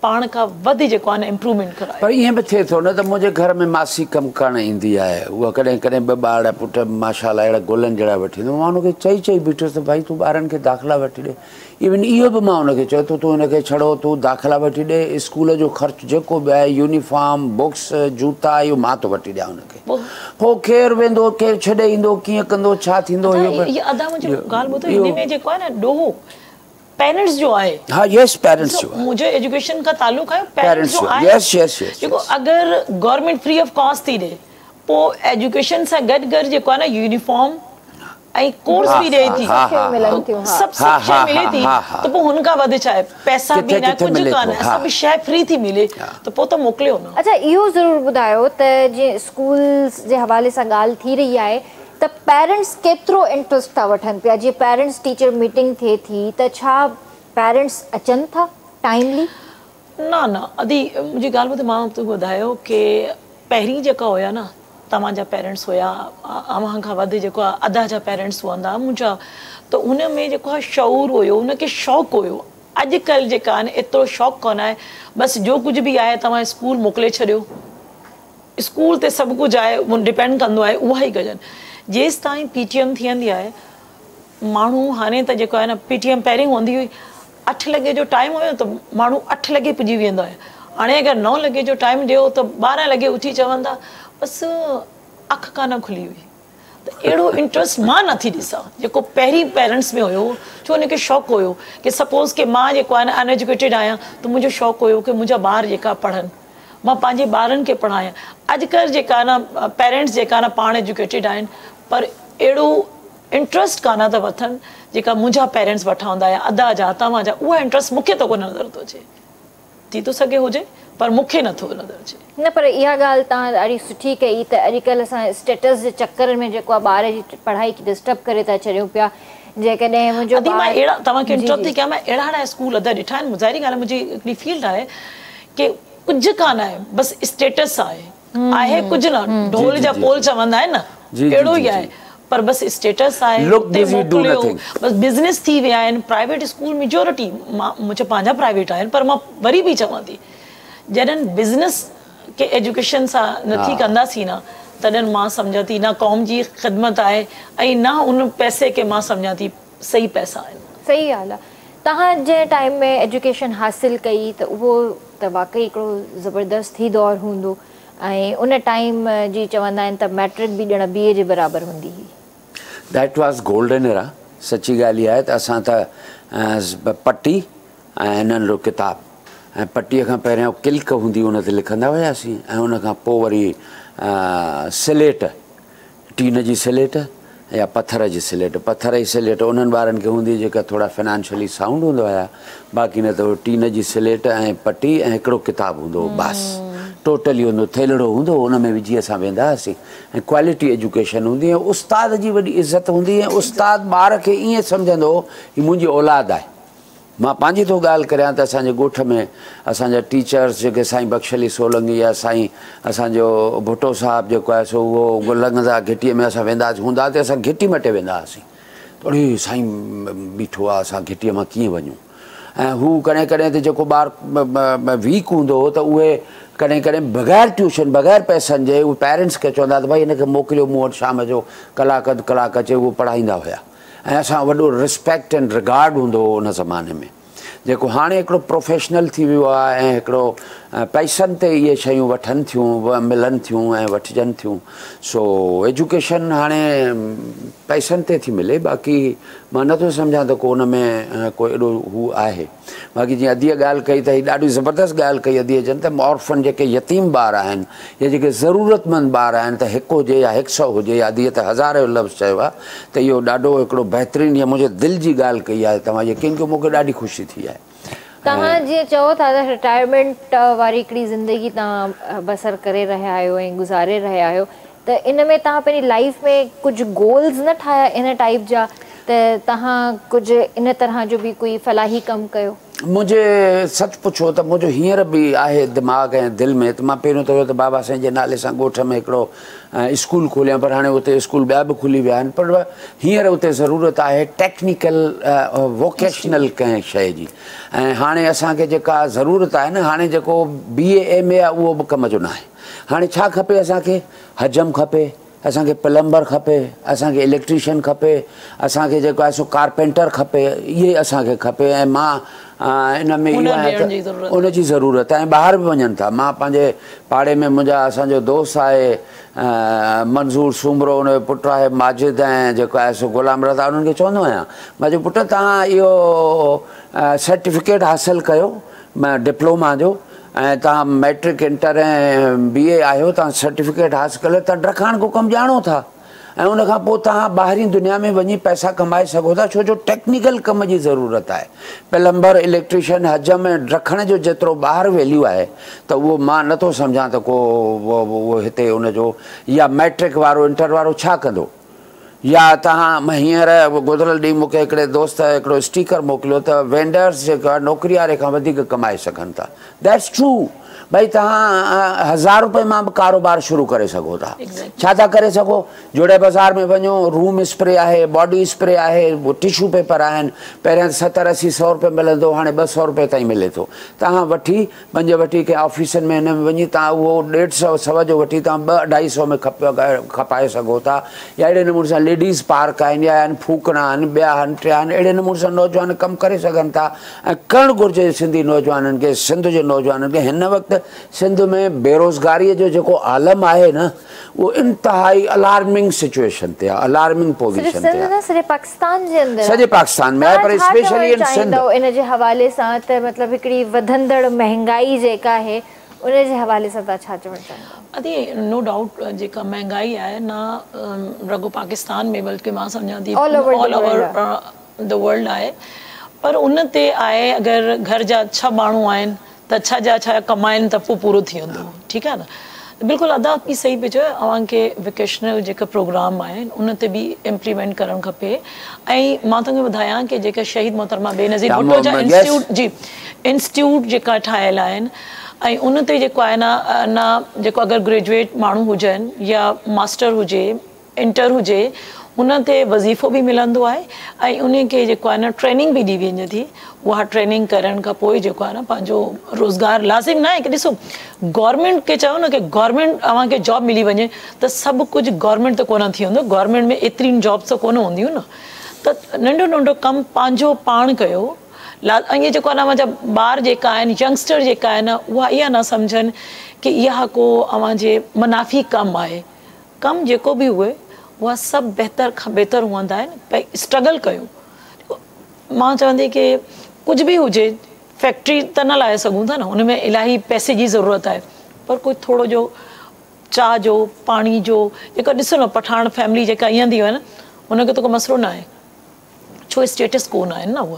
پاڻ کان وڌ جيڪو آهي نه امپروومينٽ ڪرايو. پر ائين به ٿئي ٿو نه ته منهنجي گهر ۾ ماسي ڪم ڪرڻ ايندي آهي اها ڪڏهن ڪڏهن ٻه ٻارڙا پٽ ماشاء الله اهڙا گلن جهڙا وٺي ايندو مان ان کي چئي چئي بيٺس ته ڀائي تون ٻارن کي داخلا وٺي ڏي ايون اهو به مان ان کي چيو ته تون هن کي ڇڙو تون داخلا وٺي ڏي اسڪول جو خرچ جيڪو به آهي يونيفارم بڪس جوتا اهو مان ٿو وٺي ڏيان هن کي پوء ڪير ويندو ڪير ڇڏي ايندو ڪيئن ڪندو ڇا ٿيندو اهو به ادا منهنجي ڳالهه ٻڌو هن ۾ جيڪو آهي نه ڏوهه پيرنٽس جو آهي. ها يس پيرنٽس جو آهي. منهنجو ايجوڪيشن کان تعلق آهي پيرنٽس جو آهي. يس يس يس جيڪو اگر گورنمينٽ فري آف ڪاسٽ ٿي ڏي پو ايجوڪيشن سان گڏ گڏ جيڪو آهي نه يونيفارم ۽ ڪورس به ڏئي ٿي سڀ سڀ شي ملي ٿي ته پو هن کان وڌ ڇا آهي پئسا به نه ڪجهه ڪانه سڀ شي فري ٿي ملي ته پو ته موڪليو نه. اڇا اهو ضرور ٻڌايو ته جيئن اسڪولز جي حوالي سان ڳالهه ٿي رهي آهي ته پيرنٽس ڪيترو انٽرسٽ ٿا وٺن پيا جيئن پيرنٽس ٽيچر ميٽنگ ٿئي ٿي ته ڇا پيرنٽس اچن ٿا ٽائيملي؟ نه نه ادي منهنجي ڳالهه ٻڌ مان توکي ٻڌايو ڪي پهرين جيڪا هيا نه توهان جا پيرنٽس هيا اوهان کان وڌ جيڪو آ ادا جا پيرنٽس هوندا منهنجا ته ان ۾ جيڪو آ شعور هيو ان کي شوق هيو اڄ ڪلهه جيڪا آهن ايترو شوق ڪونه آهي بس جو ڪجهه به آهي توهان اسڪول موڪلي ڇڏيو اسڪول تي سڀ ڪجهه آهي اهو ڊپينڊ ڪندو آهي اها ئي ڪجن جيستائين پي ٽي ايم ٿيندي آهي ماڻهو هاڻي ته جيڪو آهي نه پي ٽي ايم پهرين هوندي هئي اٺ لڳي جو ٽائيم هيو ته ماڻهو اٺ لڳي پڄي ويندا هيا هاڻي اگر نو لڳي جو ٽائيم ڏيو ته 12 لڳي اٿي چوندا بس اک ڪانه کلي هئي ته اهڙو انٽرسٽ مان نه ٿي ڏسان جيڪو پهرين پيرنٽس ۾ هيو ڇو ان کي شوق هيو ڪي سپوز ڪي مان جيڪو آهي نه ان ايجوڪيٽيڊ آهيان ته منهنجو شوق هيو ڪي منهنجا ٻار جيڪا پڙهن مان پنهنجي ٻارن کي پڙهايان اڄڪلهه جيڪا نه پيرنٽس جيڪا نه پاڻ ايجوڪيٽيڊ آهن پر اهڙو انٽرسٽ ڪانه ٿا وٺن جيڪا منهنجا پيرنٽس وٺا هوندا يا ادا جا توهان جا اها انٽرسٽ مون کي ته ڪونه نظر ٿو اچي ٿي ٿو سگهي هجي پر مون کي نٿو نظر اچي. نه پر اها ڳالهه توهان ڏاڍي سٺي ڪئي ته اڄڪلهه اسان اسٽيٽس جي چڪر ۾ جيڪو آهي ٻار جي پڙهائي کي ڊسٽرب ڪري ٿا ڇڏيون پيا جيڪڏهن منهنجو ادي مان اهڙا توهان کي انٽرپٽ ٿي ڪيان مان اهڙا اهڙا اسڪول ادا ڏٺا آهن ظاهري ڳالهه آهي منهنجي هڪڙي فيلڊ آهي ڪي ڪجهه ڪانه آهي بس اسٽيٽس آهي آهي ڪجهه نه ڍول جا پول چوندا آهن نه اهڙو ئي آهي پر بس اسٽيٽس آهي اتي موڪليو بس بزنس ٿي ويا آهن پرائيويٽ اسڪول ميجورٽي مان منهنجا پنهنجا پرائيويٽ آهن پر مان وري به چوان ٿي جڏهن بزنس کي ايجوڪيشن سان نٿي ڪنداسين نه تڏهن مان سمجهان ٿي نه قوم جي خدمت آهي ۽ نه ان پئسي کي مان سمجهان ٿي صحيح پئسا آهن. صحيح ڳالهه آ. توهان جنهن ٽائيم ۾ ايجوڪيشن حاصل ڪئي ته اهو ته واقعي هڪڙو زبردست ئي دور هوندو ۽ ان ٽائيم جي چوندا آهن ته مئٽرڪ به ڄڻ بي اي جي برابر هوندي هئي. That was golden era سچي ڳالهه اها آهي ته اسان ته پٽي ۽ ننڍڙو ڪتاب ۽ پٽيء کان پهريان ڪلڪ هوندي ان تي لکندا هياسين ۽ ان کان پوء وري سليٽ ٽين جي سليٽ يا پٿر جي سليٽ پٿر جي سليٽ انهن ٻارن کي هوندي جيڪا ٿورا فنانشلي سائونڊ هوندا هيا باقي نه ته ٽين جي سليٽ ۽ پٽي ۽ هڪڙو ڪتاب هوندو هو بس ٽوٽلي هوندو ٿيلهڙو هوندو هو ان ۾ وجهي اسان ويندا هئاسين ۽ ڪوالٽي ايجوڪيشن هوندي ۽ استاد جي وڏي عزت هوندي ۽ استاد ٻار کي ائين سمجهندو هو هي منهنجي اولاد آهي مان پنهنجي ٿو ڳالهه ڪريان ته اسان جي ڳوٺ ۾ اسان جا ٽيچرس جيڪي سائين بخش علي سولنگي يا سائين اسان جو ڀٽو صاحب جيڪو آهي سو اهو لنگهندا گهٽيء ۾ اسان ويندا هئاسين هوندا ته اسان گهٽي مٽي ويندا هئاسين ته اڙي سائين بيٺو آهي اسان گهٽيء مان ڪيئن وڃون ۽ هو ڪڏهن ڪڏهن ته جيڪو ٻار ويڪ هوندو هو ته اهي ڪڏهن ڪڏهن بغير ٽيوشن بغير پئسن جي اهي پيرنٽس کي چوندا ته ڀائي هن کي موڪليو مون وٽ شام جو ڪلاڪ اڌ ڪلاڪ اچي اهو پڙهائيندا هيا. ۽ اسان وڏو رسپيڪٽ اينڊ رگارڊ هوندو هو ان زماني ۾ جيڪو هاڻي هڪڙو پروفيشنل ٿي ويو آهي ۽ هڪڙو پئسن تي اهي شيون وٺن ٿيون ملن ٿيون ۽ وٺجن ٿيون سو ايجوڪيشن هاڻي پئسن تي ٿي ملي باقي مان نٿو سمجهان ته ڪو ان ۾ ڪو ايڏو هو آهي. باقي جيئن اديء ڳالهه ڪئي ته هي ڏاڍي زبردست ڳالهه ڪئي اديء جن ته آرفن جيڪي يتيم ٻار آهن يا جيڪي ضرورتمند ٻار آهن ته هڪ هجي يا هڪ سئو هجي يا اديء ته هزار جو لفظ چيو آهي ته اهو ڏاڍو هڪڙو بهترين يا منهنجي دل جي ڳالهه ڪئي آهي توهان يقين ڪيو مون کي ڏاڍي خوشي ٿي آهي. توهان جيئن چئو ٿا ته رٽائرمينٽ واري هڪڙي زندگي توهان بسر ڪري رهيا آهيو ۽ گذاري رهيا آهيو ته ان ۾ توهان پنهنجي لائيف ۾ ڪجهه گولز نه ٺاهيا ان ٽائيپ جا ته توهان ڪجهه ان طرح جو به ڪوئي فلاحي ڪم ڪيو؟ منهنجي سچ پڇو ته منهنجو هينئر به آهي دماغ ۽ دل ۾ ته مان پهريون ته هيو ته بابا سائين جي نالي سان ڳوٺ ۾ هڪڙو اسڪول کوليان پر هاڻي اتي اسڪول ٻيا به کلي ويا آهن پر هينئر اتي ضرورت آهي ٽيڪنيڪل ووڪيشنل ڪنهن شيء جي ۽ هاڻي اسان کي جيڪا ضرورت آهي نه هاڻي جيڪو بي اي ايم اي آهي اهو به ڪم جو ناهي هاڻي ڇا کپي اسان کي حجم کپي، اسان کي پلمبر کپي، اسان کي اليڪٽريشن کپي، اسان کي جيڪو آهي سو ڪارپينٽر کپي، اهي اسان کي کپي ۽ مان ان ۾ اهو آهيان ته ان جي ضرورت آهي ۽ ٻاهر به وڃن ٿا. مان پنهنجي پاڙي ۾ منهنجا اسان جو دوست آهي منظور سومرو ان جو پٽ آهي ماجد ۽ جيڪو آهي سو غلام رضا انهن کي چوندو آهيان مان چيو پٽ توهان اهو سرٽيفڪيٽ حاصل ڪيو ڊپلوما جو ۽ توهان مئٽرڪ انٽر ۽ بي اي آهيو توهان سرٽيفڪيٽ حاصل ڪيو توهان ڊرکاڻ ڪو ڪم ڄاڻو ٿا ۽ ان کان پوء توهان ٻاهرين دنيا ۾ وڃي پئسا ڪمائي سگهو ٿا ڇو جو ٽيڪنيڪل ڪم جي ضرورت آهي پلمبر اليڪٽريشن حجم ۽ ڊرکڻ جو جيترو ٻاهر ويليو آهي ته اهو مان نٿو سمجهان ته ڪو اهو هتي ان جو يا مئٽرڪ وارو انٽر وارو ڇا ڪندو يا توهان هينئر گذريل ڏينهن مون کي هڪڙي دوست هڪڙو اسٽيڪر موڪليو ته وينڊرز جيڪا نوڪري واري کان وڌيڪ ڪمائي سگهن ٿا That's true ڀئي توهان هزار روپئي مان به ڪاروبار شروع ڪري سگهو ٿا ڇا ٿا ڪري سگهو جوهي بازار ۾ وڃو روم اسپري آهي باڊي اسپري آهي ٽشو پيپر آهن پهريان ستر اسي سو روپئي ملندو هاڻي ٻه سو روپئي تائين ملي ٿو توهان وٺي پنج وٺي ڪنهن آفيسن ۾ هن ۾ وڃي توهان اهو ڏيڍ سئو سئو جو وٺي توهان ٻه اڍائي سئو ۾ کپائي سگهو ٿا يا اهڙي نموني سان ليڊيز پارڪ آهن يا آهن ڦوڪڻا آهن ٻيا آهن ٽيا آهن اهڙي نموني سان نوجوان ڪم ڪري سگهن ٿا ۽ ڪرڻ گهرجي سنڌي نوجوانن کي سنڌ جي نوجوانن کي هن وقت سنڌ ۾ بيروزگاري جو جيڪو عالم آهي نه اهو انتهائي الارمنگ سچويشن تي آهي الارمنگ پوزيشن تي آهي. نه صرف پاڪستان جي اندر سڄي پاڪستان ۾ آهي پر اسپيشلي ان سنڌ. ان جي حوالي سان ته مطلب هڪڙي وڌندڙ مهنگائي جيڪا آهي ان جي حوالي سان توهان ڇا چوڻ چاهيندؤ؟ ادي نو ڊائوٽ جيڪا مهنگائي آهي نه رڳو پاڪستان ۾ بلڪه مان سمجهان ٿي آل اوور the world آهي پر ان تي آهي اگر گهر جا ڇهه ماڻهو آهن ته ڇهه جا ڇهه ڪمائن ته پوء پورو ٿي ويندو ٺيڪ آهي نه بلڪل ادا به صحيح پئي چئو اوهان کي ووڪيشنل جيڪا پروگرام آهن ان تي به امپليمينٽ ڪرڻ کپي ۽ مان توهان کي ٻڌايان ڪي جيڪا شهيد محترمه بينظير ڀٽو جا انسٽيٽيوٽ جي انسٽيٽيوٽ جيڪا ٺاهيل آهن ۽ ان تي جيڪو آهي نه نه جيڪو اگر گريجوئيٽ ماڻهو هجن يا ماسٽر هجي انٽر هجي हुन ते वज़ीफ़ो बि मिलंदो आहे ऐं उन खे जेको आहे न ट्रेनिंग बि ॾी वञे थी। उहा ट्रेनिंग करण खां पोइ जेको आहे न पंहिंजो रोज़गार लाज़िम न आहे की ॾिसो गवर्नमेंट खे चओ न की गवर्नमेंट अव्हांखे जॉब मिली वञे त सभु कुझु गवर्नमेंट त कोन थी वेंदो, गवर्नमेंट में एतिरियूं जॉब्स त कोन हूंदियूं न। त नंढो नंढो कमु पंहिंजो पाण कयो। ऐं इहे जेको आहे न अव्हांजा ॿार जेका आहिनि, यंगस्टर जेका आहिनि, उहा इहा न सम्झनि की इहा को अव्हांजे मनाफ़ी कमु आहे। कमु जेको बि हुए उहा सभु बहितर खां बहितर हूंदा आहिनि। भई स्ट्रगल कयो। मां चवंदी की कुझु बि हुजे, फैक्ट्री त न लाए सघूं था न, हुन में इलाही पैसे जी ज़रूरत आहे, पर कोई थोरो जो चाह जो पाणी जो जेको ॾिसो न पठाण फैमिली जेका ईंदी आहे न, हुनखे त को मसइलो न आहे, छो स्टेटस कोन आहिनि न उहा।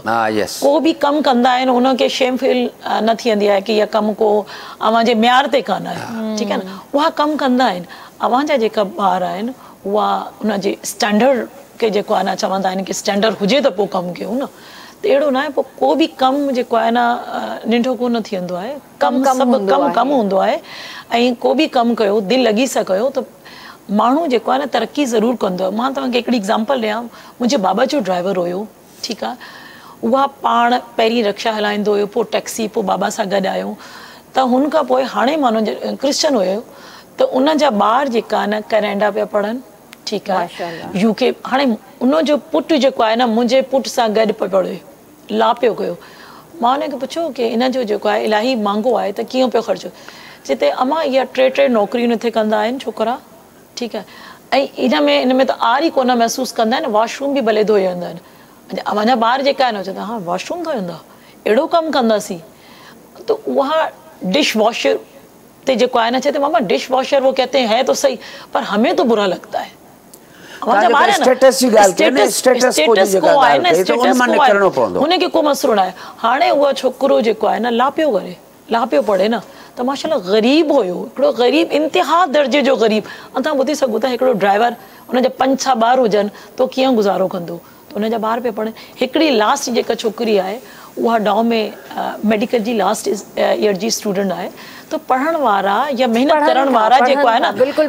को बि कमु कंदा आहिनि हुनखे शेम फील न थींदी आहे की इहा कमु को अव्हांजे म्यार ते कान आहे, ठीकु आहे न, उहा कमु कंदा आहिनि। अव्हांजा जेका ॿार आहिनि उहा हुनजे स्टैंडर्ड खे जेको आहे न चवंदा आहिनि की स्टैंडर्ड हुजे त पोइ कमु कयूं न, त अहिड़ो न आहे। पोइ को बि कमु जेको आहे न नंढो कोन थी वेंदो आहे, कमु सभु कमु कमु हूंदो आहे। ऐं को बि कमु कयो दिलि लॻी सां कयो त माण्हू जेको आहे न तरक़ी ज़रूरु कंदो आहे। मां तव्हांखे हिकिड़ी एग्ज़ाम्पल ॾियां, मुंहिंजे बाबा जो ड्राइवर हुयो, ठीकु आहे, उहा पाण पहिरीं रिक्शा हलाईंदो हुयो, पोइ टैक्सी, पोइ बाबा सां गॾु आयो। त हुन खां पोइ हाणे मां हुनजो क्रिश्चन हुयो त उन जा ॿार जेका आहिनि कनाडा पिया पढ़नि, ठीकु आहे, यूके। हाणे उनजो पुटु जेको आहे न मुंहिंजे पुट सां गॾु पियो पढ़े, ला पियो कयो। मां हुनखे पुछियो की इन जो जेको आहे इलाही महांगो आहे त कीअं पियो ख़र्चो? चए अम्मा इहा टे टे नौकरियूं हिते कंदा आहिनि छोकिरा, ठीकु आहे, ऐं इन में त आर ई कोन महसूसु कंदा आहिनि, वॉशरूम बि भले धोए वेंदा आहिनि। अव्हांजा ॿार जेका आहिनि चवंदा हा वॉशरूम धोए वेंदा, अहिड़ो कमु कंदासीं। त उहा डिश वॉशर ते जेको आहे न, चए त मामा डिश वॉशर वो कहते हैं तो सही, पर हमें तो बुरा लगता है। हुनखे को मसइलो न आहे। हाणे उहो छोकिरो जेको आहे न ला पियो करे, ला पियो पढ़े न, त माशाअल्लाह ग़रीब हुयो, हिकिड़ो ग़रीब, इंतिहा दर्जे जो ग़रीब। ऐं तव्हां ॿुधी सघो था हिकिड़ो ड्राइवर, हुनजा पंज छह ॿार हुजनि त कीअं गुज़ारो कंदो? त हुनजा ॿार पिया पढ़नि। हिकिड़ी लास्ट जेका छोकिरी आहे उहा डाउ में मेडिकल जी लास्ट ईयर जी स्टूडेंट आहे। त पढ़ण वारा या महिनत करण वारा जेको आहे न,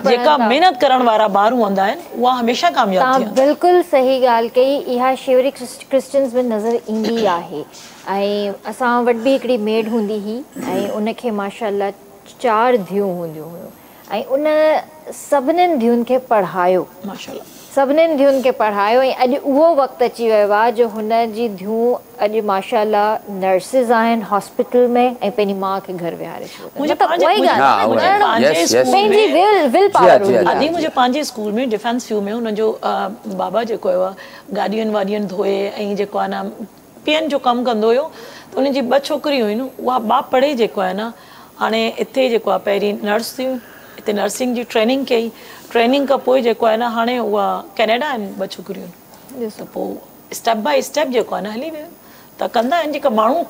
जेका महिनत करण वारा ॿार हूंदा आहिनि उहा हमेशा कामयाब थींदा। बिल्कुलु सही ॻाल्हि कई। इहा शेवरी क्रिश्चियंस में नज़र ईंदी आहे। ऐं असां वटि बि हिकिड़ी मेड हूंदी हुई ऐं उनखे माशाअल्लाह 4 धियूं हूंदियूं हुयूं ऐं उन सभिनीनि धियुनि खे पढ़ायो, माशाअल्लाह सभिनीनि धियुनि खे पढ़ायो। ऐं अॼु उहो वक़्तु अची वियो आहे जो हुन जी धियूं अॼु माशाअल्लाह नर्सिस आहिनि हॉस्पिटल में ऐं पंहिंजी माउ खे घर विहारे छॾियो। मुंहिंजे पंहिंजे स्कूल में डिफेंस व्यू में हुनजो बाबा जेको हुयो गाॾियुनि वाॾियुनि धोए ऐं जेको आहे न पियन जो कमु कंदो हुयो। त हुनजी ॿ छोकिरियूं हुयूं, उहा ॿ पढ़े जेको आहे न, हाणे हिते जेको आहे पहिरीं नर्स थियूं, हिते नर्सिंग जी ट्रेनिंग कई, ट्रेनिंग खां पोइ जेको आहे न हाणे उहा कनाडा आहिनि ॿ छोकिरियूं। त पोइ स्टेप बाय स्टेप जेको आहे न हली वियो। त कंदा आहिनि जेका माण्हू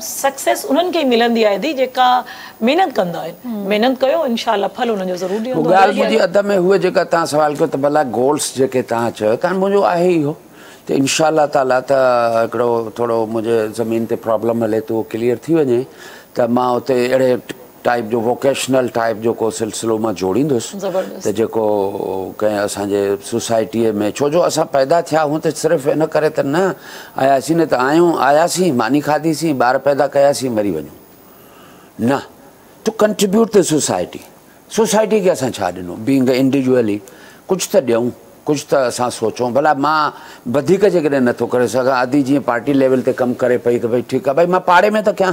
सक्सेस उन्हनि खे ई मिलंदी आहे दी जेका महिनत कंदा आहिनि। महिनत कयो इंशाअल्लाह फल हुनजो ज़रूरु ॾींदो। ॻाल्हि मुंहिंजी अध में हुए जेका तव्हां सवाल कयो त भला गोल्स जेके तव्हां चयो, त मुंहिंजो आहे इहो त इंशाअल्लाह ताला त हिकिड़ो थोरो मुंहिंजे ज़मीन ते प्रॉब्लम हले त उहो क्लियर थी वञे त मां उते अहिड़े टाइप जो वोकेशनल टाइप जो को सिलसिलो मां जोड़ींदुसि त जेको कंहिं असांजे सोसाइटीअ में, छो जो असां पैदा थिया हूं त सिर्फ़ु इन करे त न आयासीं न त आहियूं, आयासीं मानी खाधीसीं, ॿार पैदा कयासीं, मरी वञूं न। To contribute the society, society खे असां छा ॾिनो? बीइंग इंडिविजुअली कुझु त ॾियूं, कुझु त असां सोचूं। भला मां वधीक जेकॾहिं नथो करे सघां, अदी जीअं पार्टी लेवल ते कमु करे पई त भई ठीकु आहे, भई मां पाड़े में त कयां,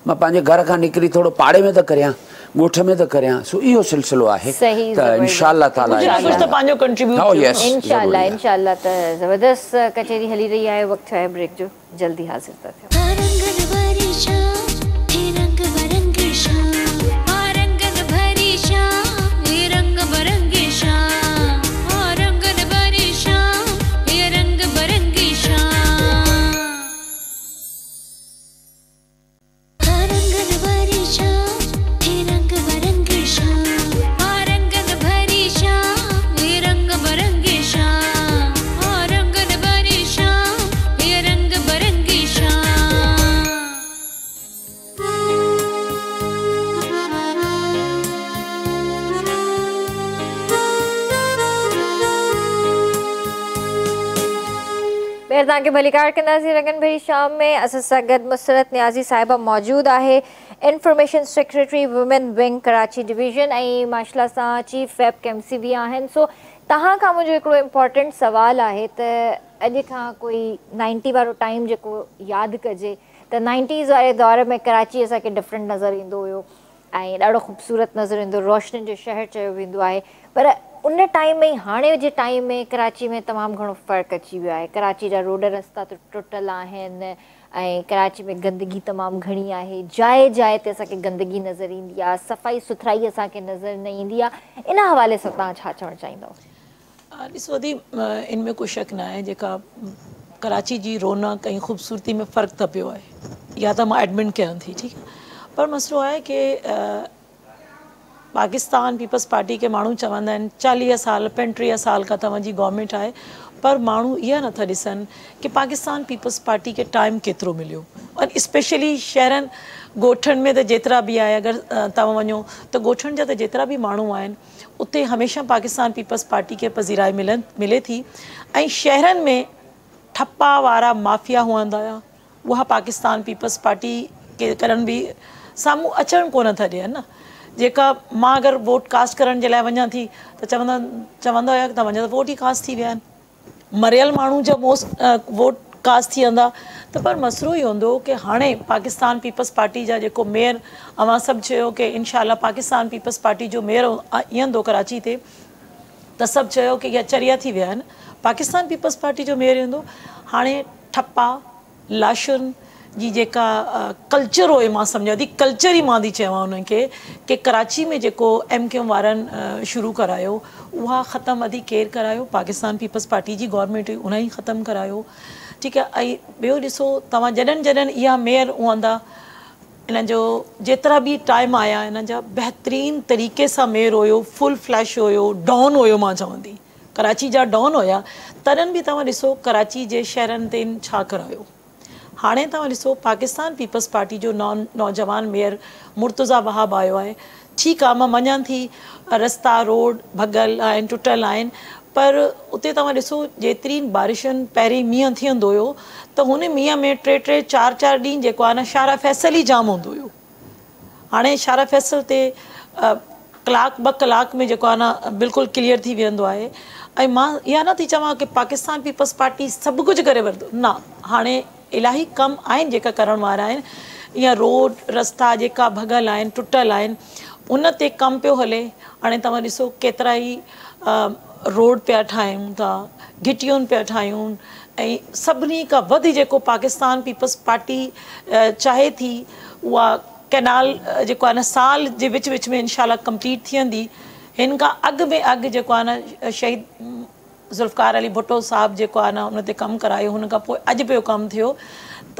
मां पंहिंजे घर खां निकिरी थोरो पाड़े में त करियां, ॻोठ में त करियां। सो इहो सिलसिलो आहे त इंशाअल्लाह ताला इंशाअल्लाह इंशाअल्लाह। त ज़बरदस्त कचहरी हली रही आहे, वक़्तु आहे ब्रेक जो, जल्दी हाज़िर था थियूं। रंग बरंगी शाम। ٻيهر توهان کي ڀليڪار ڪنداسين رنگن ڀري شام ۾ اسان سان گڏ مسرت نيازي صاحبه موجود آهي information secretary women wing Karachi division ۽ ماشاءالله سان چيف ويب ڪيمسي به آهن سو توهان کان منهنجو هڪڙو امپورٽنٽ سوال آهي ته اڄ کان ڪوئي نائنٽي وارو ٽائيم جيڪو ياد ڪجي ته نائنٽيز واري دور ۾ ڪراچي اسان کي ڊفرنٽ نظر ايندو هيو ۽ ڏاڍو خوبصورت نظر ايندو روشنين جو شهر چيو ويندو آهي پر ان ٽائيم ۽ هاڻي جي ٽائيم ۾ ڪراچي ۾ تمام گهڻو فرق اچي ويو آهي ڪراچي جا روڊ رستا ته ٽٽل آهن ۽ ڪراچي ۾ گندگي تمام گهڻي آهي جاء جاء تي اسان کي گندگي نظر ايندي آهي صفائي سٿرائي اسان کي نظر نه ايندي آهي ان حوالي سان توهان ڇا چوڻ چاهيندؤ؟ ڏسو ادي ان ۾ ڪو شڪ نه آهي جيڪا ڪراچي جي رونق ۽ خوبصورتي ۾ فرق ته پيو آهي اها ته مان ايڊمٽ ڪيان ٿي ٺيڪ آهي پر مسئلو آهي ڪي پاڪستان پيپلز پارٽي کي ماڻهو چوندا آهن 40 سال 35 سال کان توهان جي گورنمينٽ آهي پر ماڻهو اها نٿا ڏسن ڪي پاڪستان پيپلز پارٽي کي ٽائيم ڪيترو مليو ۽ اسپيشلي شهرن ڳوٺن ۾ ته جيترا به آهي اگر توهان وڃو ته ڳوٺن جا ته جيترا به ماڻهو آهن اتي هميشه پاڪستان پيپلز پارٽي کي پذيرائي ملي ٿي ۽ شهرن ۾ ٺپا وارا مافيا هوندا هيا اها پاڪستان پيپلز پارٽي کي ڪڏهن به سامهون اچڻ ڪونه ٿا ڏين نه جيڪا مان اگر ووٽ ڪاسٽ ڪرڻ جي لاء وڃان ٿي ته چوندا چوندا هيا توهان جا ته ووٽ ئي ڪاسٽ ٿي ويا آهن مريل ماڻهو جا موسٽ ووٽ ڪاسٽ ٿي ويندا ته پر مسئلو اهو هوندو ڪي هاڻي پاڪستان پيپلز پارٽي جا جيڪو ميئر اوهان سڀ چيو ڪي انشاء الله پاڪستان پيپلز پارٽي جو ميئر ايندو ڪراچي تي ته سڀ چيو ڪي اها چريا ٿي ويا آهن پاڪستان پيپلز پارٽي جو ميئر ايندو هاڻي ٺپا لاشن جي جيڪا ڪلچر هيو مان سمجهان ٿي ڪلچر ئي مان ٿي چوان انهن کي ڪي ڪراچي ۾ جيڪو ايم ڪيو ايم وارن شروع ڪرايو اها ختم ادي ڪير ڪرايو پاڪستان پيپلز پارٽي جي گورنمينٽ هئي ان ئي ختم ڪرايو ٺيڪ آهي ۽ ٻيو ڏسو توهان جڏهن جڏهن اها ميئر هوندا انهن جو جيترا به ٽائيم آيا انهن جا بهترين طريقي سان ميئر هيو فل فليش هيو ڊان هيو مان چوان ٿي ڪراچي جا ڊان هيا تڏهن به توهان ڏسو ڪراچي جي شهرن تي ڇا ڪرايو هاڻي توهان ڏسو پاڪستان پيپلز پارٽي جو نوجوان ميئر مرتضيٰ وهاب آيو آهي ٺيڪ آ مان مڃان ٿي رستا روڊ ڀڳل آهن ٽٽل آهن پر اتي توهان ڏسو جيترين بارشن پهرين مينهن ٿيندو هيو ته هن مينهن ۾ ٽي ٽي چار چار ڏينهن جيڪو آهي نه شارع فيصل ئي جام هوندو هيو هاڻي شارع فيصل تي ڪلاڪ ٻه ڪلاڪ ۾ جيڪو آهي نه بلڪل ڪليئر ٿي ويندو آهي ۽ مان اها نه ٿي چوان ڪي پاڪستان پيپلز پارٽي سڀ ڪجهه ڪري ورتو نه هاڻي الاهي ڪم آهن جيڪا ڪرڻ وارا آهن يا روڊ رستا جيڪا ڀڳل آهن ٽٽل آهن ان تي ڪم پيو هلي هاڻي توهان ڏسو ڪيترا ئي روڊ پيا ٺاهيون ٿا گهٽيون پيا ٺاهيون ۽ سڀني کان وڌ جيڪو پاڪستان پيپلز پارٽي چاهي ٿي اها ڪئنال جيڪو آهي نه سال جي وچ وچ ۾ انشاء الله ڪمپليٽ ٿيندي هن کان اڳ ۾ اڳ جيڪو آهي نه شهيد ذوالفقار علي ڀٽو صاحب جيڪو آهي نه ان تي ڪم ڪرايو هن کان پوء اڄ پيو ڪم ٿيو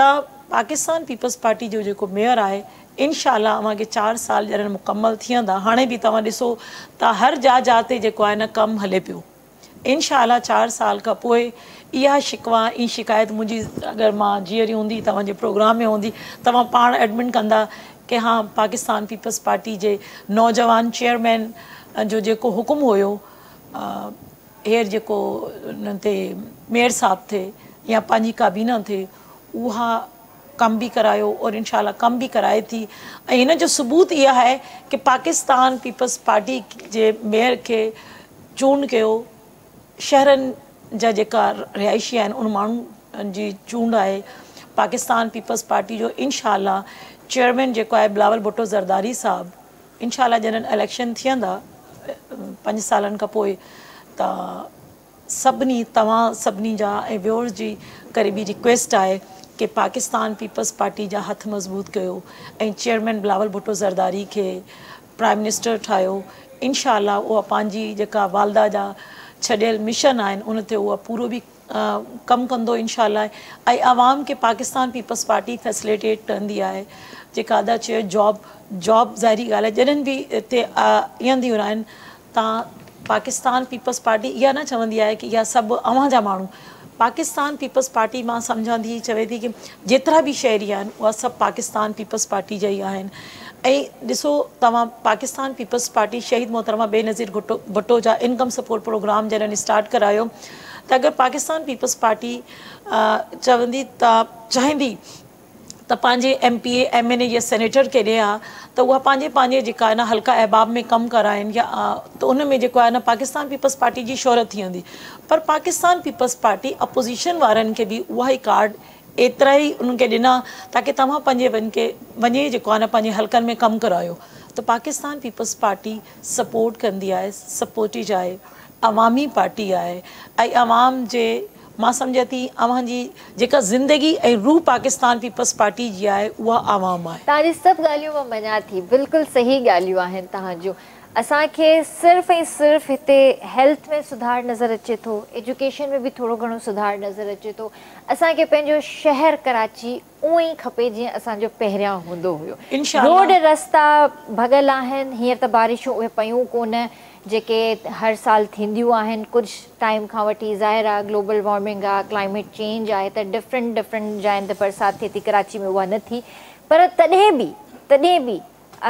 ته پاڪستان پيپلز پارٽي جو جيڪو ميئر آهي انشاء الله اوهان کي 4 سال جڏهن مڪمل ٿيندا هاڻي به توهان ڏسو ته هر جا جا تي جيڪو آهي نه ڪم هلي پيو انشاء الله 4 سال کان پوء اها شڪوه ۽ شڪايت منهنجي اگر مان جيئري هوندي توهان جي پروگرام ۾ هوندي توهان پاڻ ايڊمٽ ڪندا ڪي ها پاڪستان پيپلز پارٽي جي نوجوان چيئرمين جو جيڪو حڪم هيو هير جيڪو ان تي ميئر صاحب ٿئي يا پنهنجي ڪابينا ٿئي اها ڪم به ڪرايو اور انشاء الله ڪم به ڪرائي ٿي ۽ هن جو ثبوت اها آهي ڪي پاڪستان پيپلز پارٽي جي ميئر کي چونڊ ڪيو شهرن جا جيڪا رهائشي آهن ان ماڻهن جي چونڊ آهي پاڪستان پيپلز پارٽي جو انشاء الله چيئرمين جيڪو آهي بلاول ڀٽو زرداري صاحب انشاء الله جڏهن اليڪشن ٿيندا 5 سالن کان پوء ته سڀني توهان سڀني جا ۽ ويورز جي ڪري به ريڪويسٽ آهي ڪي پاڪستان پيپلز پارٽي جا هٿ مضبوط ڪيو ۽ چيئرمين بلاول ڀٽو زرداري کي پرائم منسٽر ٺاهيو انشاء الله اها پنهنجي جيڪا والده جا ڇڏيل مشن آهن ان تي اها پورو به ڪم ڪندو انشاء الله ۽ عوام کي پاڪستان پيپلز پارٽي فيسليٽيٽ ڪندي آهي جيڪا ادا چيو جاب جاب ظاهري ڳالهه آهي جڏهن به هتي اينديون آهن تان پاڪستان پيپلز پارٽي اها نه چوندي آهي ڪي اها سڀ اوهان جا ماڻهو پاڪستان پيپلز پارٽي مان سمجهان ٿي چوي ٿي ڪي جيترا به شهري آهن اها سڀ پاڪستان پيپلز پارٽي جا ئي آهن ۽ ڏسو توهان پاڪستان پيپلز پارٽي شهيد محترمه بينظير ڀٽو جا انڪم سپورٽ پروگرام جڏهن اسٽارٽ ڪرايو ته اگر پاڪستان پيپلز پارٽي چوندي ته چاهيندي ته پنهنجي M P A, M N A يا سينيٽر کي ڏي ها ته اها پنهنجي پنهنجي جيڪا آهي نه حلقه احباب ۾ ڪم ڪرائين يا ته ان ۾ جيڪو آهي نه پاڪستان پيپلز پارٽي جي شهرت ٿي ويندي پر پاڪستان پيپلز پارٽي اپوزيشن وارن کي به اها ئي ڪارڊ ايترا ئي انهن کي ڏنا تاڪه توهان پنهنجي وڃ کي وڃي جيڪو آهي نه پنهنجي حلقن ۾ ڪم ڪرايو ته پاڪستان پيپلز پارٽي سپورٽ ڪندي آهي سپورٽيج آهي عوامي پارٽي آهي ۽ عوام جي مان سمجهان ٿي اوهان جي جيڪا زندگي ۽ روح پاڪستان پيپلز پارٽي جي آهي اها عوام آهي. توهان جي سڀ ڳالهيون مان مڃان ٿي بلڪل صحيح ڳالهيون آهن توهان جون اسان کي صرف ۽ صرف هتي هيلٿ ۾ سڌار نظر اچي ٿو ايجوڪيشن ۾ به ٿورو گهڻو سڌار نظر اچي ٿو اسان کي پنهنجو شهر ڪراچي اونئن ئي کپي جيئن اسان جو پهريان هوندو هيو. روڊ رستا ڀڳل آهن، هينئر ته بارشون اهي پيون ڪونه جيڪي هر سال ٿينديون آهن، ڪجهه ٽائيم کان وٺي ظاهر آ گلوبل وارمنگ آ، ڪلائميٽ چينج آهي ته ڊفرنٽ ڊفرنٽ جاين تي برسات ٿئي ٿي، ڪراچي ۾ اها نه ٿي پر تڏهن به تڏهن به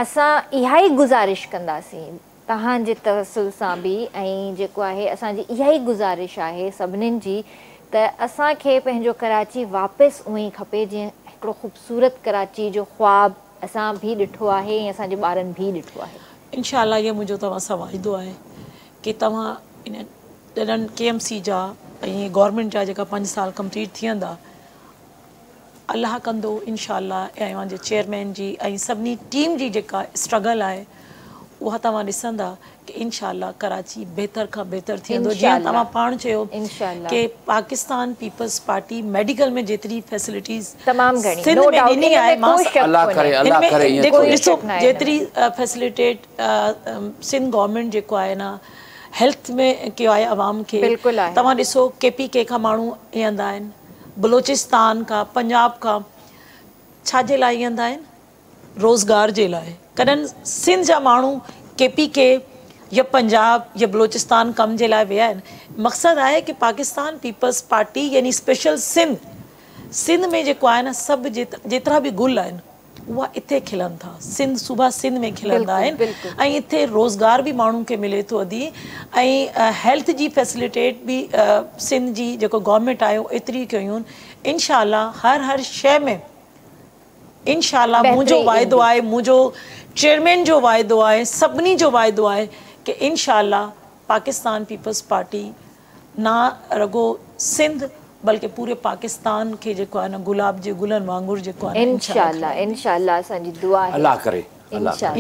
اسان اها ئي گذارش ڪنداسين توهان جي توسل سان به ۽ جيڪو آهي اسان جي اها ئي گذارش آهي سڀنين جي ته اسان کي پنهنجو ڪراچي واپس اونئن ئي کپي جيئن هڪڙو خوبصورت ڪراچي جو خواب اسان به ڏٺو آهي ۽ اسان جي ٻارن به ڏٺو آهي. انشاء الله اهو منهنجو توهان سان واعدو آهي ڪي توهان ان جڏهن ڪي ايم سي جا ۽ گورنمينٽ جا جيڪا پنج سال ڪمپليٽ ٿيندا الله ڪندو انشاء الله ۽ اوهان جي چيئرمين جي ۽ سڀني ٽيم جي جيڪا اسٽرگل آهي اها توهان ڏسندا ڪي انشاء الله ڪراچي بهتر کان بهتر ٿيندو جيئن توهان پاڻ چيو ڪي پاڪستان پيپلز پارٽي ميڊيڪل ۾ جيتري فيسلٽيز تمام گهڻي سنڌ ۾ ڏني آهي مان جيڪو ڏسو جيتري فيسلٽيٽ سنڌ گورنمينٽ جيڪو آهي نه هيلٿ ۾ ڪيو آهي عوام کي توهان ڏسو ڪي پي ڪي کان ماڻهو ايندا آهن بلوچستان کان پنجاب کان ڇا جي لاء ايندا آهن روزگار جي لاء ڪڏهن سنڌ جا ماڻهو ڪي پي ڪي يا پنجاب يا بلوچستان ڪم جي لاء ويا آهن مقصد آهي ڪي پاڪستان پيپلز پارٽي يعني اسپيشل سنڌ سنڌ ۾ جيڪو آهي نه سڀ جيترا به گل آهن اها اتي کلن ٿا سنڌ صوبه سنڌ ۾ کلندا آهن ۽ اتي روزگار به ماڻهن کي ملي ٿو ادي ۽ هيلٿ جي فيسليٽيٽ به سنڌ جي جيڪو گورنمينٽ آهي ايتري ڪيون انشاء الله هر هر شي ۾ انشاء الله منهنجو واعدو آهي منهنجو چيئرمين جو واعدو آهي سڀني جو واعدو آهي ڪي انشاء الله پاڪستان پيپلز پارٽي نه رڳو سنڌ بلڪه پوري پاڪستان کي جيڪو آهي نه گلاب جي گلن وانگر جيڪو آهي نه انشاء الله انشاء الله اسان جي دعا آهي الله ڪري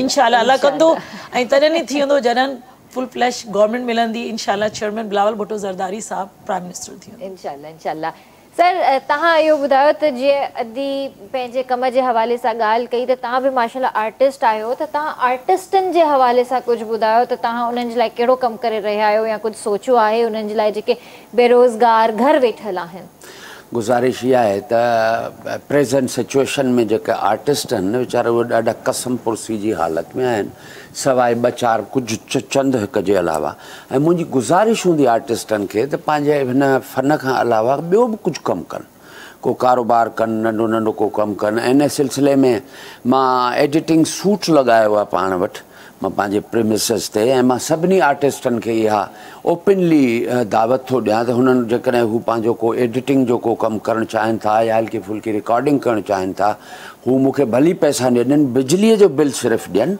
انشاء الله الله ڪندو ۽ تڏهن ئي ٿي ويندو جڏهن فل فليش گورنمينٽ ملندي انشاء الله چيئرمين بلاول ڀٽو زرداري صاحب پرائم منسٽر ٿي ويندو انشاء الله انشاء الله سر توهان اهو ٻڌايو ته جيئن ادي پنهنجي ڪم جي حوالي سان ڳالهه ڪئي ته توهان به ماشاء الله آرٽسٽ آهيو ته توهان آرٽسٽن جي حوالي سان ڪجهه ٻڌايو ته توهان انهن جي لاء ڪهڙو ڪم ڪري رهيا آهيو يا ڪجهه سوچيو آهي انهن جي لاء جيڪي بيروزگار گهر ويٺل آهن. گذارش اها آهي ته پريزنٽ سچوئيشن ۾ جيڪي آرٽسٽ آهن نه ويچارا اهي ڏاڍا ڪسمپرسي جي حالت ۾ آهن سواء ٻه چار ڪجهه چند هڪ جي علاوه ۽ منهنجي گذارش هوندي آرٽسٽن کي ته پنهنجي هن فن کان علاوه ٻيو به ڪجهه ڪم ڪن، ڪو ڪاروبار ڪن، ننڍو ننڍو ڪو ڪم ڪن ۽ ان سلسلي ۾ مان ايڊيٽنگ سوٽ لڳايو آهي پاڻ وٽ مان پنهنجي پريمسز تي ۽ مان سڀني آرٽسٽن کي اها اوپنلي دعوت ٿو ڏيان ته هنن جيڪڏهن هو پنهنجو ڪو ايڊيٽنگ جو ڪو ڪم ڪرڻ چاهين ٿا يا هلڪي ڦلڪي رڪارڊنگ ڪرڻ چاهين ٿا هو مون کي ڀلي پئسا نه ڏين بجليء جو بل صرف ڏين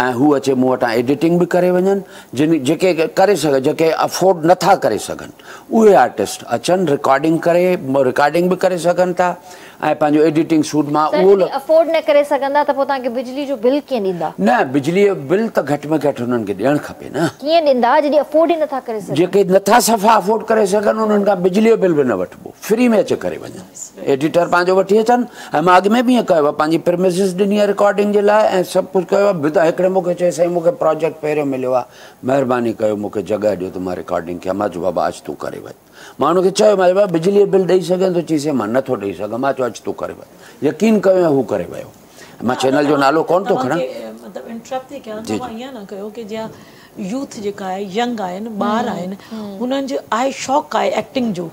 ۽ هو اچي مون وٽان ايڊيٽنگ به ڪري وڃن جن جيڪي ڪري سگهن جيڪي افورڊ نه ٿا ڪري سگهن اهي آرٽسٽ اچن رڪارڊنگ ڪري رڪارڊنگ به ڪري سگهن ٿا ۽ پنهنجو ايڊيٽنگ سوٽ مان اهو سر افورڊ نه ڪري سگهندا ته پوء توهان کي بجلي جو بل ڪيئن ڏيندا؟ نه بجلي جو بل ته گهٽ ۾ گهٽ هنن کي ڏيڻ کپي نه. ڪيئن ڏيندا جڏهن افورڊ ئي نٿا ڪري سگهن. جيڪي نٿا صفا افورڊ ڪري سگهن انهن کان بجلي جو بل به نه وٺبو فري ۾ اچي ڪري وڃن ايڊيٽر پنهنجو وٺي اچن ۽ مان اڳ ۾ به ائين ڪيو آهي پنهنجي پرميسز ڏني آهي رڪارڊنگ جي لاء ۽ سڀ ڪجهه ڪيو آهي به هڪڙي مون کي چيو سائين مون کي پراجيڪٽ پهريون مليو آهي مهرباني ڪيو مون کي جڳهه ڏيو ته مان رڪارڊنگ ڪيان مان چيو بابا اچ تون ڪري وڃ مان هن کي چيو مان چيو بابا بجلي جو بل ڏئي سگهين ٿو چي سائين مان نه ٿو ڏئي سگهان مان چيو اچ تون ڪري وڃ يقين ڪيو ۽ هو ڪري ويو مان چينل جو نالو ڪونه ٿو کڻان مطلب انٽرپٽ ٿي ڪيان توهان ائين نه ڪيو ڪي جيئن يوٿ जेका आहे यंग आहिनि ॿार आहिनि हुननि जो आहे शौक़ु आहे एक्टिंग जो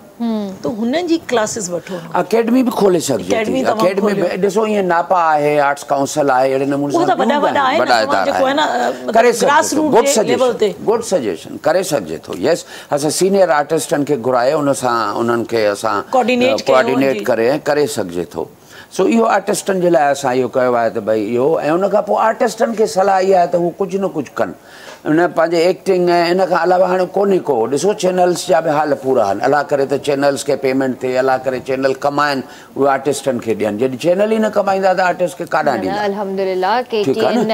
त हुननि जी क्लासिस वठो। अकेडमी बि खोले सघिजे थी। अकेडमी बि ॾिसो ईअं नापा आहे, आर्ट्स काउंसिल आहे, अहिड़े नमूने सां वॾा वॾा आहिनि जेको आहे न करे सघिजे। गुड सजेशन, गुड सजेशन करे सघिजे थो। यस, असां सीनियर आर्टिस्टनि खे घुराए उन सां उन्हनि खे असां कोऑर्डिनेट करे करे सघिजे थो। सो इहो आर्टिस्टनि जे लाइ असां इहो कयो आहे त भई इहो, ऐं उनखां पोइ आर्टिस्टनि खे सलाह इहा आहे त हू कुझु न कुझु कनि उन पंहिंजे एक्टिंग ऐं इन खां अलावा हाणे कोन्हे को। ॾिसो चैनल्स जा बि हाल पूरा आहिनि। अलाह करे त चैनल्स खे पेमेंट थिए, अलाह करे चैनल कमाइनि, उहे आर्टिस्टनि खे ॾियनि। जॾहिं चैनल ई न कमाईंदा त आर्टिस्ट खे काॾां ॾींदा? अल्हम्दुलिल्लाह केटीएन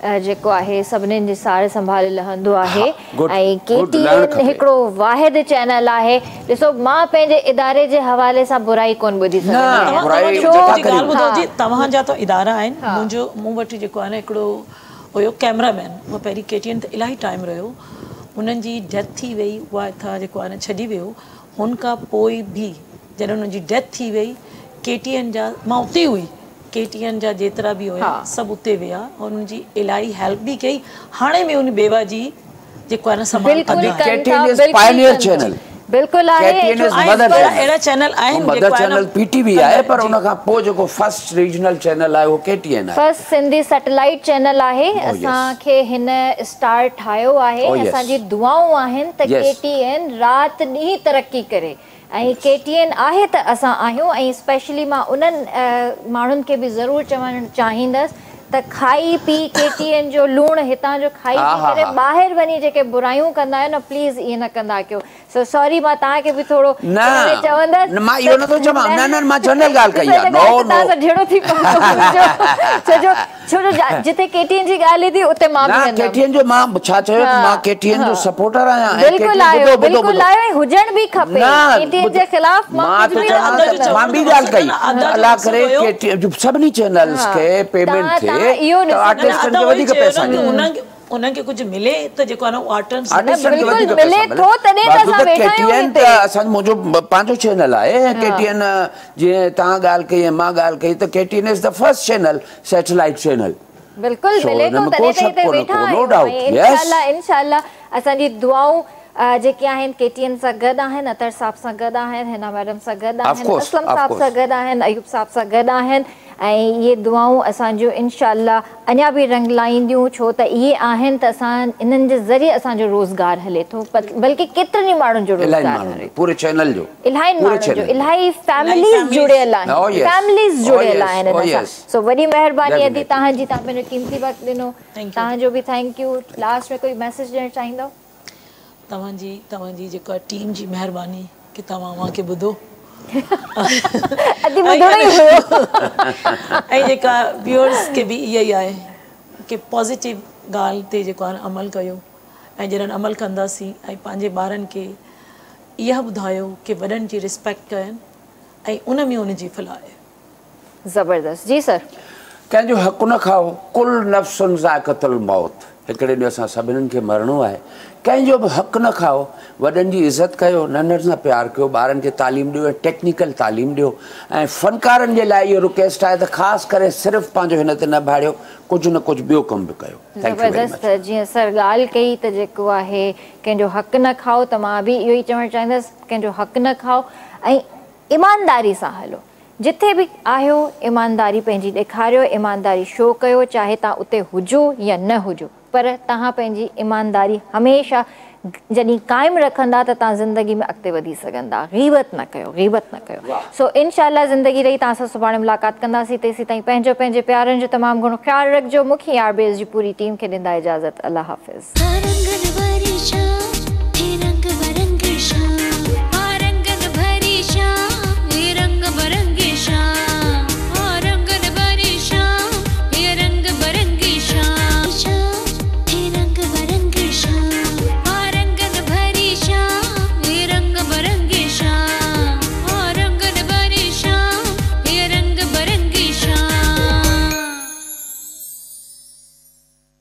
जेको आहे सभिनीनि जी सार संभाल लहंदो आहे ऐं केटीएन हिकिड़ो वाहिद चैनल आहे। ॾिसो मां पंहिंजे इदारे जे हवाले सां बुराई कोन ॿुधी सघंदी। तव्हांजा त इदारा आहिनि, मुंहिंजो मूं वटि जेको आहे न हिकिड़ो हुयो कैमरामैन, उहो पहिरीं केटीएन ते इलाही टाइम रहियो, हुननि जी डेथ थी वई, उहा हितां जेको आहे न छॾी वियो। हुन खां पोइ बि जॾहिं हुननि जी डेथ थी वई केटीएन जा, मां उते हुई, केटीएन जा जेतिरा बि हुया सभु उते विया और हुननि जी इलाही हेल्प बि कई। हाणे में उन बेवा जी जेको आहे न संभाल कंदा। केटीएन is pioneer channel, बिल्कुल आहे। अहिड़ा चैनल आहिनि, मदर चैनल पीटीवी आहे, पर उन खां पोइ जेको फर्स्ट रीजनल चैनल आहे उहो केटीएन आहे। फर्स्ट सिंधी सैटेलाइट चैनल आहे। असांखे हिन स्टार ठाहियो आहे। असांजी दुआऊं आहिनि त केटीएन राति ॾींहुं तरक़ी करे ऐं केटीएन आहे त असां आहियूं। ऐं स्पेशली मां उन्हनि माण्हुनि खे बि ज़रूरु चवणु चाहींदसि त खाई पी केटीएन जो लूणु हितां जो खाई पी करे ॿाहिरि वञी जेके बुरायूं कंदा आहियो न, प्लीज़ ईअं न कंदा कयो। सो सॉरी मां तव्हांखे बि थोरो चवंदसि। मां इहो नथो चवां, न न मां जनरल ॻाल्हि कई आहे। नो नो तव्हां सां झेड़ो थी पवंदो मुंहिंजो, छो जो जिते केटीएन जी ॻाल्हि ईंदी उते मां बि न केटीएन जो मां छा चयो त मां केटीएन जो सपोर्टर आहियां। बिल्कुल आहियो, बिल्कुल आहियो, हुजण बि खपे। केटीएन जे ख़िलाफ़ मां मां ॿी ॻाल्हि कई, अलाह करे केटीएन सभिनी चैनल्स खे पेमेंट थिए त आर्टिस्टनि खे वधीक पैसा ॾियनि, उन्हनि खे कुझु मिले त जेको आहे न आर्टिस्टनि खे वधीक मिले थो तॾहिं त असां वेठा आहियूं हिते। असां मुंहिंजो पंहिंजो चैनल आहे केटीएन, जीअं तव्हां ॻाल्हि कई ऐं मां ॻाल्हि कई त KTN is the first channel satellite channel. बिल्कुलु मिले थो तॾहिं त हिते वेठा आहियूं। इंशाअल्लाह इंशाअल्लाह असांजी दुआऊं जेके आहिनि केटीएन सां गॾु आहिनि, अतर साहब सां गॾु आहिनि, हिना मैडम सां गॾु आहिनि, असलम साहब सां गॾु आहिनि, अयूब साहब सां गॾु आहिनि ऐं इहे दुआऊं असांजो इंशाअल्लाह अञा बि रंग लाईंदियूं, छो त इहे आहिनि त असां इन्हनि जे ज़रिए असांजो रोज़गार हले थो, बल्कि केतिरनि ई माण्हुनि जो रोज़गार हले, पूरे चैनल जो, इलाही माण्हुनि जो, इलाही फैमिलीज़ जुड़ियल आहिनि, फैमिलीज़ जुड़ियल आहिनि हिन सां। सो वॾी महिरबानी अदी तव्हांजी, तव्हां पंहिंजो क़ीमती वक़्तु ॾिनो, तव्हांजो बि thank you. Last में कोई मैसेज ॾियणु चाहींदव? तव्हांजी जेका टीम जी महिरबानी की तव्हां अव्हांखे ॿुधो अदी ॿुधणो ई हुयो। ऐं जेका व्यूअर्स खे बि इहा ई आहे की पॉज़िटिव ॻाल्हि ते जेको आहे अमल कयो, ऐं जॾहिं अमल कंदासीं ऐं पंहिंजे ॿारनि खे इहा ॿुधायो की वॾनि जी रिस्पेक्ट कनि ऐं उन में उनजी फलाह आहे। ज़बरदस्त जी सर, कंहिंजो हक़ु न खाओ, कुल नफ़्सुन ज़ाइक़तुल मौत, हिकिड़े ॾींहुं असां सभिनीनि खे मरणो आहे। कंहिंजो बि हक़ु न खाओ, वॾनि जी इज़त कयो, नंढनि सां प्यार कयो, ॿारनि खे तालीम ॾियो ऐं टेक्निकल तालीम ॾियो। ऐं फ़नकारनि जे लाइ इहो रिक्वेस्ट आहे त ख़ासि करे सिर्फ़ु पंहिंजो हिन ते न भाड़ियो, कुझु न कुझु ॿियो कमु बि कयो। ज़बरदस्त, जीअं सर ॻाल्हि कई त जेको आहे कंहिंजो हक़ु न खाओ, त मां बि इहो ई चवणु चाहींदसि कंहिंजो हक़ु न खाओ ऐं ईमानदारी सां हलो, जिथे बि आहियो ईमानदारी पंहिंजी ॾेखारियो, ईमानदारी शो कयो, चाहे तव्हां उते हुजो या न हुजो, पर तव्हां पंहिंजी ईमानदारी हमेशह जॾहिं क़ाइमु रखंदा त तव्हां ज़िंदगी में अॻिते वधी सघंदा। ग़ीबत न कयो, ग़ीबत न कयो। सो इंशाअल्लाह ज़िंदगी रही तव्हां सां सुभाणे मुलाक़ात कंदासीं, तेसीं ताईं पंहिंजो पंहिंजे प्यारनि जो तमामु घणो ख़्यालु रखिजो। मूंखे आरबीएस जी पूरी टीम खे ॾींदा इजाज़त। अल्लाह हाफ़िज़।